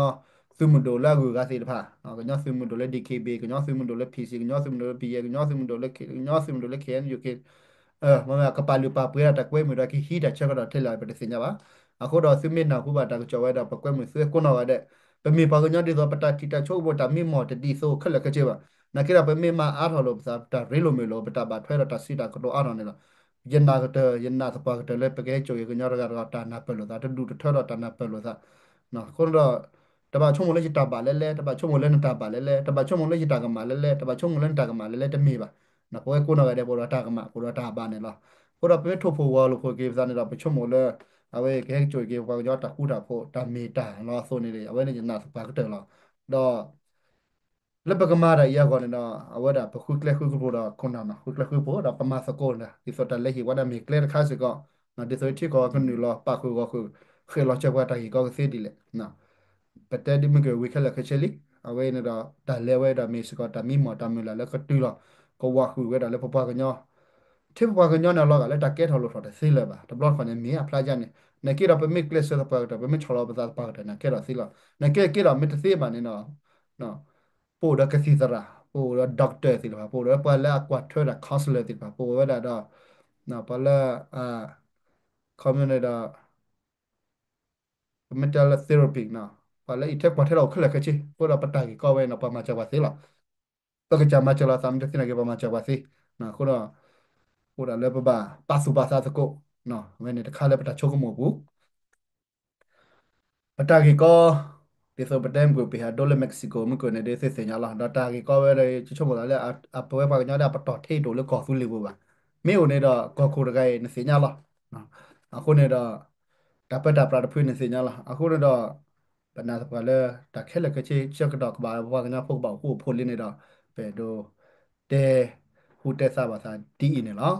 ီသုးမုၢ်ဒိၣ်လၢအဂုၤအဂၤသ့ၣ်တဖၣ် ကညီသုးမုၢ်ဒိၣ်လၢ D K B A ကညီသုးမုၢ်ဒိၣ်လၢ P C ကညီသုးမုၢ်ဒိၣ်လၢ K ကညီသုးမုၢ်ဒိၣ်လၢ K N U K မ့ၢ်ကပာ်လုၢ်ပာ်ပှ့ၤဒၣ်တၢ်ကွဲမုာ်ဒီးကဟံးတၢ်ဆၢကတီၢ်ထဲလဲၣ် ပတသ့ၣ်ညါဘၣ်. အဃိဒီးသုမ့ၢ်နၢ်ဟူဘၣ်တၢ်ကစီၣ်ဝဲဒီး ပကွဲမုာ်သုကိးနီၢ်ဂၤဒဲး ပမ့ၢ်ပှၤကညီဒ်သိးပတၢ်ထံၣ်တၢ်ဆိကမိၣ်တၢ်မံမီၢ်တဒ်သိးခဲလၢာ်ခဲဆ့ဘၣ်. နာ်က့ဒီးပမ့ၢ်မၤအါထီၣ်လိာ်ပသး ပတၢ်ရ့လိာ်မုာ်လိာ် ပတၢ်ဘၣ်ထွဲဒီးတၢ်စံးတၢ်ကတိၤအါထီၣ်န့ၣ်ဒီး ယနာ်ကတၢၢ် ယနာ်သပှၢ်ကတၢၢ်လၢပကဟဲစိာ်က့ၤကညီတဂၤတဂၤတၢ်နၢ်ပၢၢ်လိာ်သး တဒူၣ်တထၢဒီးတၢ်နၢ်ပၢၢ်လိာ်သး အဃိဒီး တဘၣ်ဆိကမိၣ်လၢယတၢ်ဘၣ်လဲၣ်လဲၣ်, တဘၣ်ဆိကမိၣ်လၢနတၢ်ဘၣ်လဲၣ်လဲၣ်, တဘၣ်ဆိကမိၣ်လၢယတၢ်ကမၣ်လဲၣ်လဲၣ်, တဘၣ်ဆိကမိၣ်လၢနတၢ်ကမၣ်လဲၣ်လဲၣ် တမ့ၢ်ဘၣ်. ပဝဲကိးနီၢ်ဂၤဒဲး ပအိၣ်ဒီးတၢ်ကမၣ် ပအိၣ်ဒီးတၢ်ဘၣ်န့ၣ်လီၤ. အဃိဒီးပမ့ၢ်ထိၣ်ဖိဝီၤလိာ်ဖိးက့ၤပသးန့ၣ်ဒီး ပဆိကမိၣ်လၢ အဝဲကဟဲက့ၤစိာ်က့ၤပှၤကညီတၢ်ဃူတၢ်ဖိး တၢ်မ့ၢ်တၢ်လီၤအသိးန့ၣ် အဝဲန့ၣ်ယနာ်သပှၢ်ကတၢၢ်လီၤ. ဒီး လၢပကမၤတၢ်အံၤအဂီၢ်န့ၣ်ဒီး အဝဲဒၣ်ပဃုကျဲဃုကျိၤဒီးခိၣ်နၢ်နီၤ ဃုကျဲဃုကျိၤဒီးပမၤသကိးန့ၣ် ဒ်သိးတၢ်လဲၤဟ့ၣ်ဝဲဒၣ်မ့ၢ်ကျဲတခါစ့ၢ်ကီး ဒ်သိးထံကီၢ်ကနုာ်လီၤ ပာ်ဃုာ်ဂီၢ်ဃုာ် ဃ့ၢ်လီၤစၢၤပှၤတၢ်ဂ့ၢ်ကီကသ့ဒ်လဲၣ်. ပတဲဒ်မ့ၢ်ကဝံၤခဲလၢာ်ခဲဆ့လံ. အဝဲန့ၣ်ဒီး တၢ်လဲၤဝဲဒီးမ့ၢ်စ့ၢ်ကီးတၢ်မံမီၢ်တၢ်မုၢ်လၢ်လၢကတုၤလီၤ ကဝီၤဃုာ်ဝဲဒၣ်လၢပပှၤကညီ ထဲပပှၤကညီန့ၣ်လီၤဂာ်လၢတၢ်ကဲထီၣ်လိၣ်ထီၣ်တသ့လၢၤဘၣ်. တဘျီတခီၣ်န့ၣ်မ့ၢ်အဖျါယါန့ၣ် နာ်က့ဒီးပမ့ၢ်ကျဲးစၢးသပှၢ်ကတၢၢ် ပမ့ၢ်ဆီၣ်လီၤပသးသပှၢ်ကတၢၢ်န့ၣ် ကဲထီၣ်သ့လီၤ. နာ်က့က့ဒီးမ့ၢ်တသ့ဘၣ်န့ၣ်ဒီး ပအိၣ်ဒီးကသံၣ်သရၣ် ပအိၣ်ဒီး doctor သ့ၣ်တဖၣ် ပအိၣ်ဒီးပှၤလၢအကွၢ်ထွဲဒၣ် counselor သ့ၣ်တဖၣ် ပအိၣ်ဝဲဒၣ်ဒီး ပှၤလၢ ခီမ့ၢ်န့ၣ်ဒီး ပမ့ၢ်တဲလၢ therapy နီၤ ပှၤလၢအံးထွဲကွၢ်ထွဲဒီးအိၣ်ခဲလၢာ်ခဲဆ့ အဃိဒီးပတၢ်ဂ့ၢ်ကီဝဲန့ၣ် ပှၤမၤစၢၤပှၤသ့လီၤ. ပကစၢ်မၤစၢၤလီၤသးမ့ၢ်တသ့နာ်က့ ပှၤမၤစၢၤပှၤသ့. အဃိဒီး အိၣ်ဒၣ်လၢပဘၣ်ပာ်သူၣ်ပာ်သးသကိး ဝဲန့ၣ်တခါလၢပတၢ်ဆိကမိၣ်ပူၤ ပတၢ်ဂ့ၢ်ကီ ဒ်သိးပတဲမုၢ်ကွံာ်ပဟဲဒိလၢ Mexico မုၢ်ကွံာ်န့ၣ် ဒ်သုသ့ၣ်ညါလီၤ. ဒီးတၢ်ဂ့ၢ်ကီဝဲဒီး ယဆိကမိၣ်သးလၢ အပဝဲပှၤကညီဒၣ်ပတီၢ်ထဲတအိၣ်လၢကီၢ်သူလ့ၤပူၤဘၣ်. မ့ၢ်အိၣ်န့ၣ်ဒီး ကီၢ်ခိၣ်တဂၤအံၤနသ့ၣ်ညါလီၤ. အဃိန့ၣ်ဒီး တၢ်ပၢတၢ်ပြးတဖုနသ့ၣ်ညါလီၤ. အဃိန့ၣ်ဒီး ပနာ်သပှၢ်လၢ တၢ်ခဲလၢာ်ခဲဆ့ဆၢကတီၢ်ကဘၣ်ပှၤကညီဖိကဘၣ်အိၣ်ဃူအိၣ်ဖိးလံန့ၣ်ဒီး ပအဲၣ်ဒိး တဲ ဟူးတဲသးဘၣ်သးဒ်အံၤန့ၣ်လီၤ.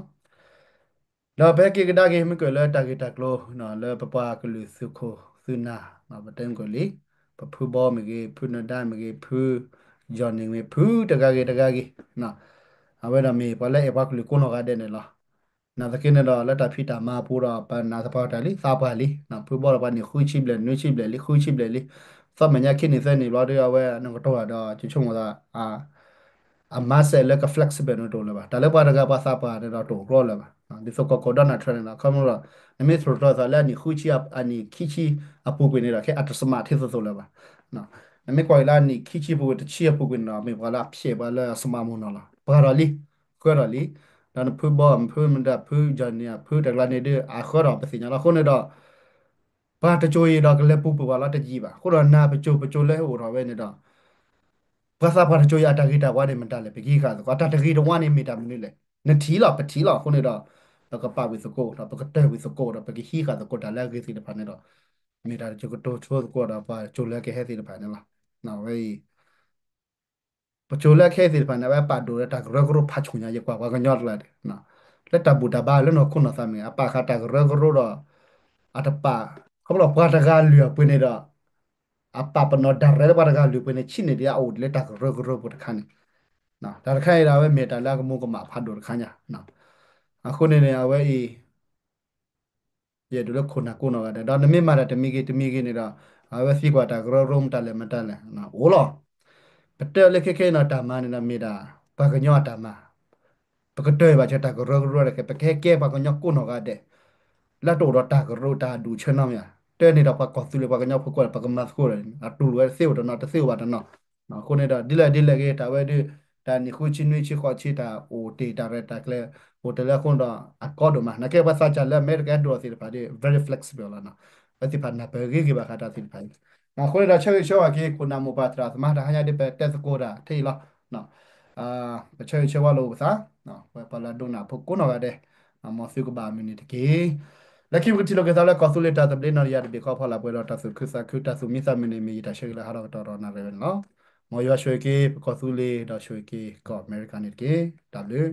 ဒီးပဟဲက့ၤကဒါက့ၤ မ့ၢ်ကၢၢ်လၢတၢ်ဂ့ၢ်တၢ်ကျိၤ လၢပပှၤကလုာ်သုးခိၣ်သုးနၢ် ပတဲမုၢ်ကၢၢ်လံ ပဖုဘီမ့ၢ်ဂ့ၤ ဖုနၢၤဒါမ့ၢ်ဂ့ၤ ဖု Johnny မ့ၢ် ဖုတဂၤဂ့ၤတဂၤဂ့ၤ အဝဲဒၣ်မ့ၢ်ပှၤလၢအဲၣ်ပှၤကလုာ်ကိးနီၢ်ဂၤဒဲးန့ၣ်လီၤ. နာ်သက့န့ၣ်ဒီး လၢတၢ်ဖံးတၢ်မၤပူၤဒီး ပနာ်သပှၢ်ကတၢၢ်လံ သးပှၢ်လံ ဖုဘီဒီးပှၤန့ၣ်ဃုဆံဘျဲၣ် နွံဆံဘျဲၣ်လံ ဃုဆံဘျဲၣ်လံ သီမဲာ်ညါခံနံၣ်သၢနံၣ်ဘျီဒီး အဝဲနကတိၤဒီး ယဆိကမိၣ်သး အ အ mindset လၢက flexible န့ၣ်တအိၣ်လၢၤဘၣ်. တၢ်လၢပှၤတဂၤပှၤသးပှၢ်န့ၣ်ဒီး တအိၣ်ကြီလၢၤဘၣ်. ဒ်သိးကီၢ်ခိၣ် Donald Trump န့ၣ်ဒီး ခီဖျိဒီး နမ့ၢ်သရိာ်ထီၣ်သးလၢအနံၣ်ဃုဆံ အနံၣ်ခံဆံအပူၤကွံာ်န့ၣ်ဒီး ခဲအတ smart ထဲသိးသိးလၢၤဘၣ်. နမ့ၢ်ကွၢ်က့ၤလၢအနံၣ်ခံဆံပူၤကွံာ် တဆံအပူၤကွံာ်န့ၣ်ဒီး မ့ၢ်ပှၤလၢအဖျဲးပှၤလၢအ smart မုၢ်နီၤလီၤ. ပှၤဒီးလံ ဃၢဒီးလံ ဒီးနဖုဘီ ဖုမတၤ ဖု Johnny ဖုတဂၤန့ၣ်ဒီး အဃၢဒီးပသ့ၣ်ညါလီၤ. အဃိန့ၣ်ဒီး ပှၤတစိၤအံၤဒီးကလဲၤပူၤပှဲၤပှၤလီၤတယံာ်ဘၣ်. အဃိဒီးနၤပစိၤပစိၤလၢဟဲအိၣ်ထီၣ်ဝဲန့ၣ်ဒီး ပှၤသးပှၢ်တစိၤအံၤအတၢ်ဂ့ၤတၢ်ဝါန့ၣ်မတၤလဲၣ် ပကဟံးဃာ်သကိး အတၢ်တဂ့ၤတဝါန့ၣ်မ့ၢ်တၢ်မနုၤလဲၣ် နထံၣ်လီၤ ပထံၣ်လီၤ. အဃိန့ၣ်ဒီး ပကပာ်ဝံၤသကိးဒီး ပကတၢၢ်ဝံၤသကိးဒီး ပကဟံးဃာ်သကိးတၢ်လၢအဂ့ၤသ့ၣ်တဖၣ်န့ၣ်ဒီး မ့ၢ်တၢ်တစိၤကတိၤဆိသကိးဒီး ပှၤစိၤလၢကဟဲသ့ၣ်တဖၣ်န့ၣ်လီၤ. ဝဲအံၤ ပစိၤလၢကဟဲသ့ၣ်တဖၣ်န့ၣ် အဝဲပာ်ဒိၣ်လၢတၢ်ကရၢကရိဖးဆူၣ်ညါ ယကွၢ်ပှၤကညီတဂၤဒီး လၢတၢ်ဘူၣ်တၢ်ဘါလၢနီၢ်ခိနီၢ်သးမ့ၢ် အပာ်ဃာ်တၢ်ကရၢကရိဒီး အတပာ် ခီဖျိပှၤတဂၤလုၢ်အပှ့ၤန့ၣ်ဒီး အပာ်ပနီၣ်ဒၣ်ရဲလၢပှၤတဂၤလုၢ်ပှ့ၤန့ၣ် ဆံးန့ၢ်ဒံးအအိၣ်ဒံးလၢတၢ်ကရၢကရိပူၤတခါန့ၣ် တၢ်တခါအံၤဒီး အဝဲမ့ၢ်တၢ်လၢအကမူၤကမၣ်ဖးဒိၣ်တခါညါ အဃိန့ၣ်န့ၣ် အဝဲအံၤ ယအဲၣ်ဒိးလၢခိၣ်နၢ်ကိးနီၢ်ဂၤဒဲး ဒီးနမ့ၢ်မၤတၢ်တမံၤဂ့ၤတမံၤဂ့ၤန့ၣ်ဒီး အဝဲသံကွၢ်တၢ်ကရၢကရိမတၤလဲၣ်မတၤလဲၣ် အိၣ်လီၤ. ပတဲလၢခဲခဲအံၤဒီးတၢ်မၤန့ၣ်ဒီးမ့ၢ်ဒၣ် ပှၤကညီအတၢ်မၤ ပကတၢၢ်ဘၣ်ဆၢတၢ်ကရၢကရိတက့ၢ် ပကဟဲကဲပှၤကညီကိးနီၢ်ဂၤဒဲး လၢတအိၣ်ဒီးတၢ်ကရၢတၢ်ဒူၣ်ဆၢနီတမံၤဘၣ် တဲန့ၣ်ဒီးပှၤကီၢ်သူလ့ၤပှၤကညီဖိကိးဒီး ပကမၤသကိးဒီး အတူၢ်လိာ်ဝဲတသ့အိၣ်တနီၤ တသ့အိၣ်ဘၣ်တနီၤ အဃိန့ၣ်ဒီး ဒ်လဲၣ်ဒ်လဲၣ်ဂ့ၤ တၢ်ဝဲဒၣ် တၢ်နံၣ်ဃုဆံနွံဆံဃိးဆံ တၢ်အိၣ်တ့ၢ် တၢ်ရဲၣ်တၢ်ကျဲၤအိၣ်တ့ၢ်လၢအဃိဒီး အကီဒိၣ်မး. နာ်က့ပှၤသးစၢ်လၢအမဲရကၤဒိၣ်ထီၣ်သ့ၣ်တဖၣ်ဒီး very flexible လီၤ. အဝဲသ့ၣ်တဖၣ်နၢ်ပၢၢ်ဂ့ၤဂ့ၤဘၣ်ဃးတၢ်သ့ၣ်တဖၣ်အံၤ. အဃိန့ၣ်ဒီး ဆၢဂ့ၤဆၢဝါက့ၤ ခိၣ်နၢ်မိၢ်ပၢ်သရၣ်သမါ တဟါညါဒ်ပတဲသကိးတၢ်ထဲအံၤလီၤ. ပဆၢဂ့ၤဆၢဝါလိာ်ပသး, ပှၤလၢအဒိကနၣ်ဖိကိးနီၢ်ဂၤဒဲး, မ်သုကဘၣ်မုာ်န့ၣ်တက့ၢ်. လၢခံပကထံၣ်လိာ်က့ၤသးလၢကီၢ်သူလ့ၤတၢ်သဘျ့နီၣ်တယၢ်တဘ့ၣ်ဃီဖီလာ် ပှဲၤဒီးတၢ်သူၣ်ခုသးခု တၢ်သူၣ်မံသးမုာ်န့ၣ် မ့ၢ်ယတၢ်ဆၢဂ့ၤလၢဟးထီၣ်ကတီၢ်ဒီးနၣ်ရံၣ်ဝဲန့ၣ်လီၤ. မ်ယွၤဆိၣ်ဂ့ၤက့ၤ ပကီၢ်သူလ့ၤဒီးဆိၣ်ဂ့ၤက့ၤကီၢ်အမဲရကၤန့ၣ်တက့ၢ်. တၢ်ဘျုး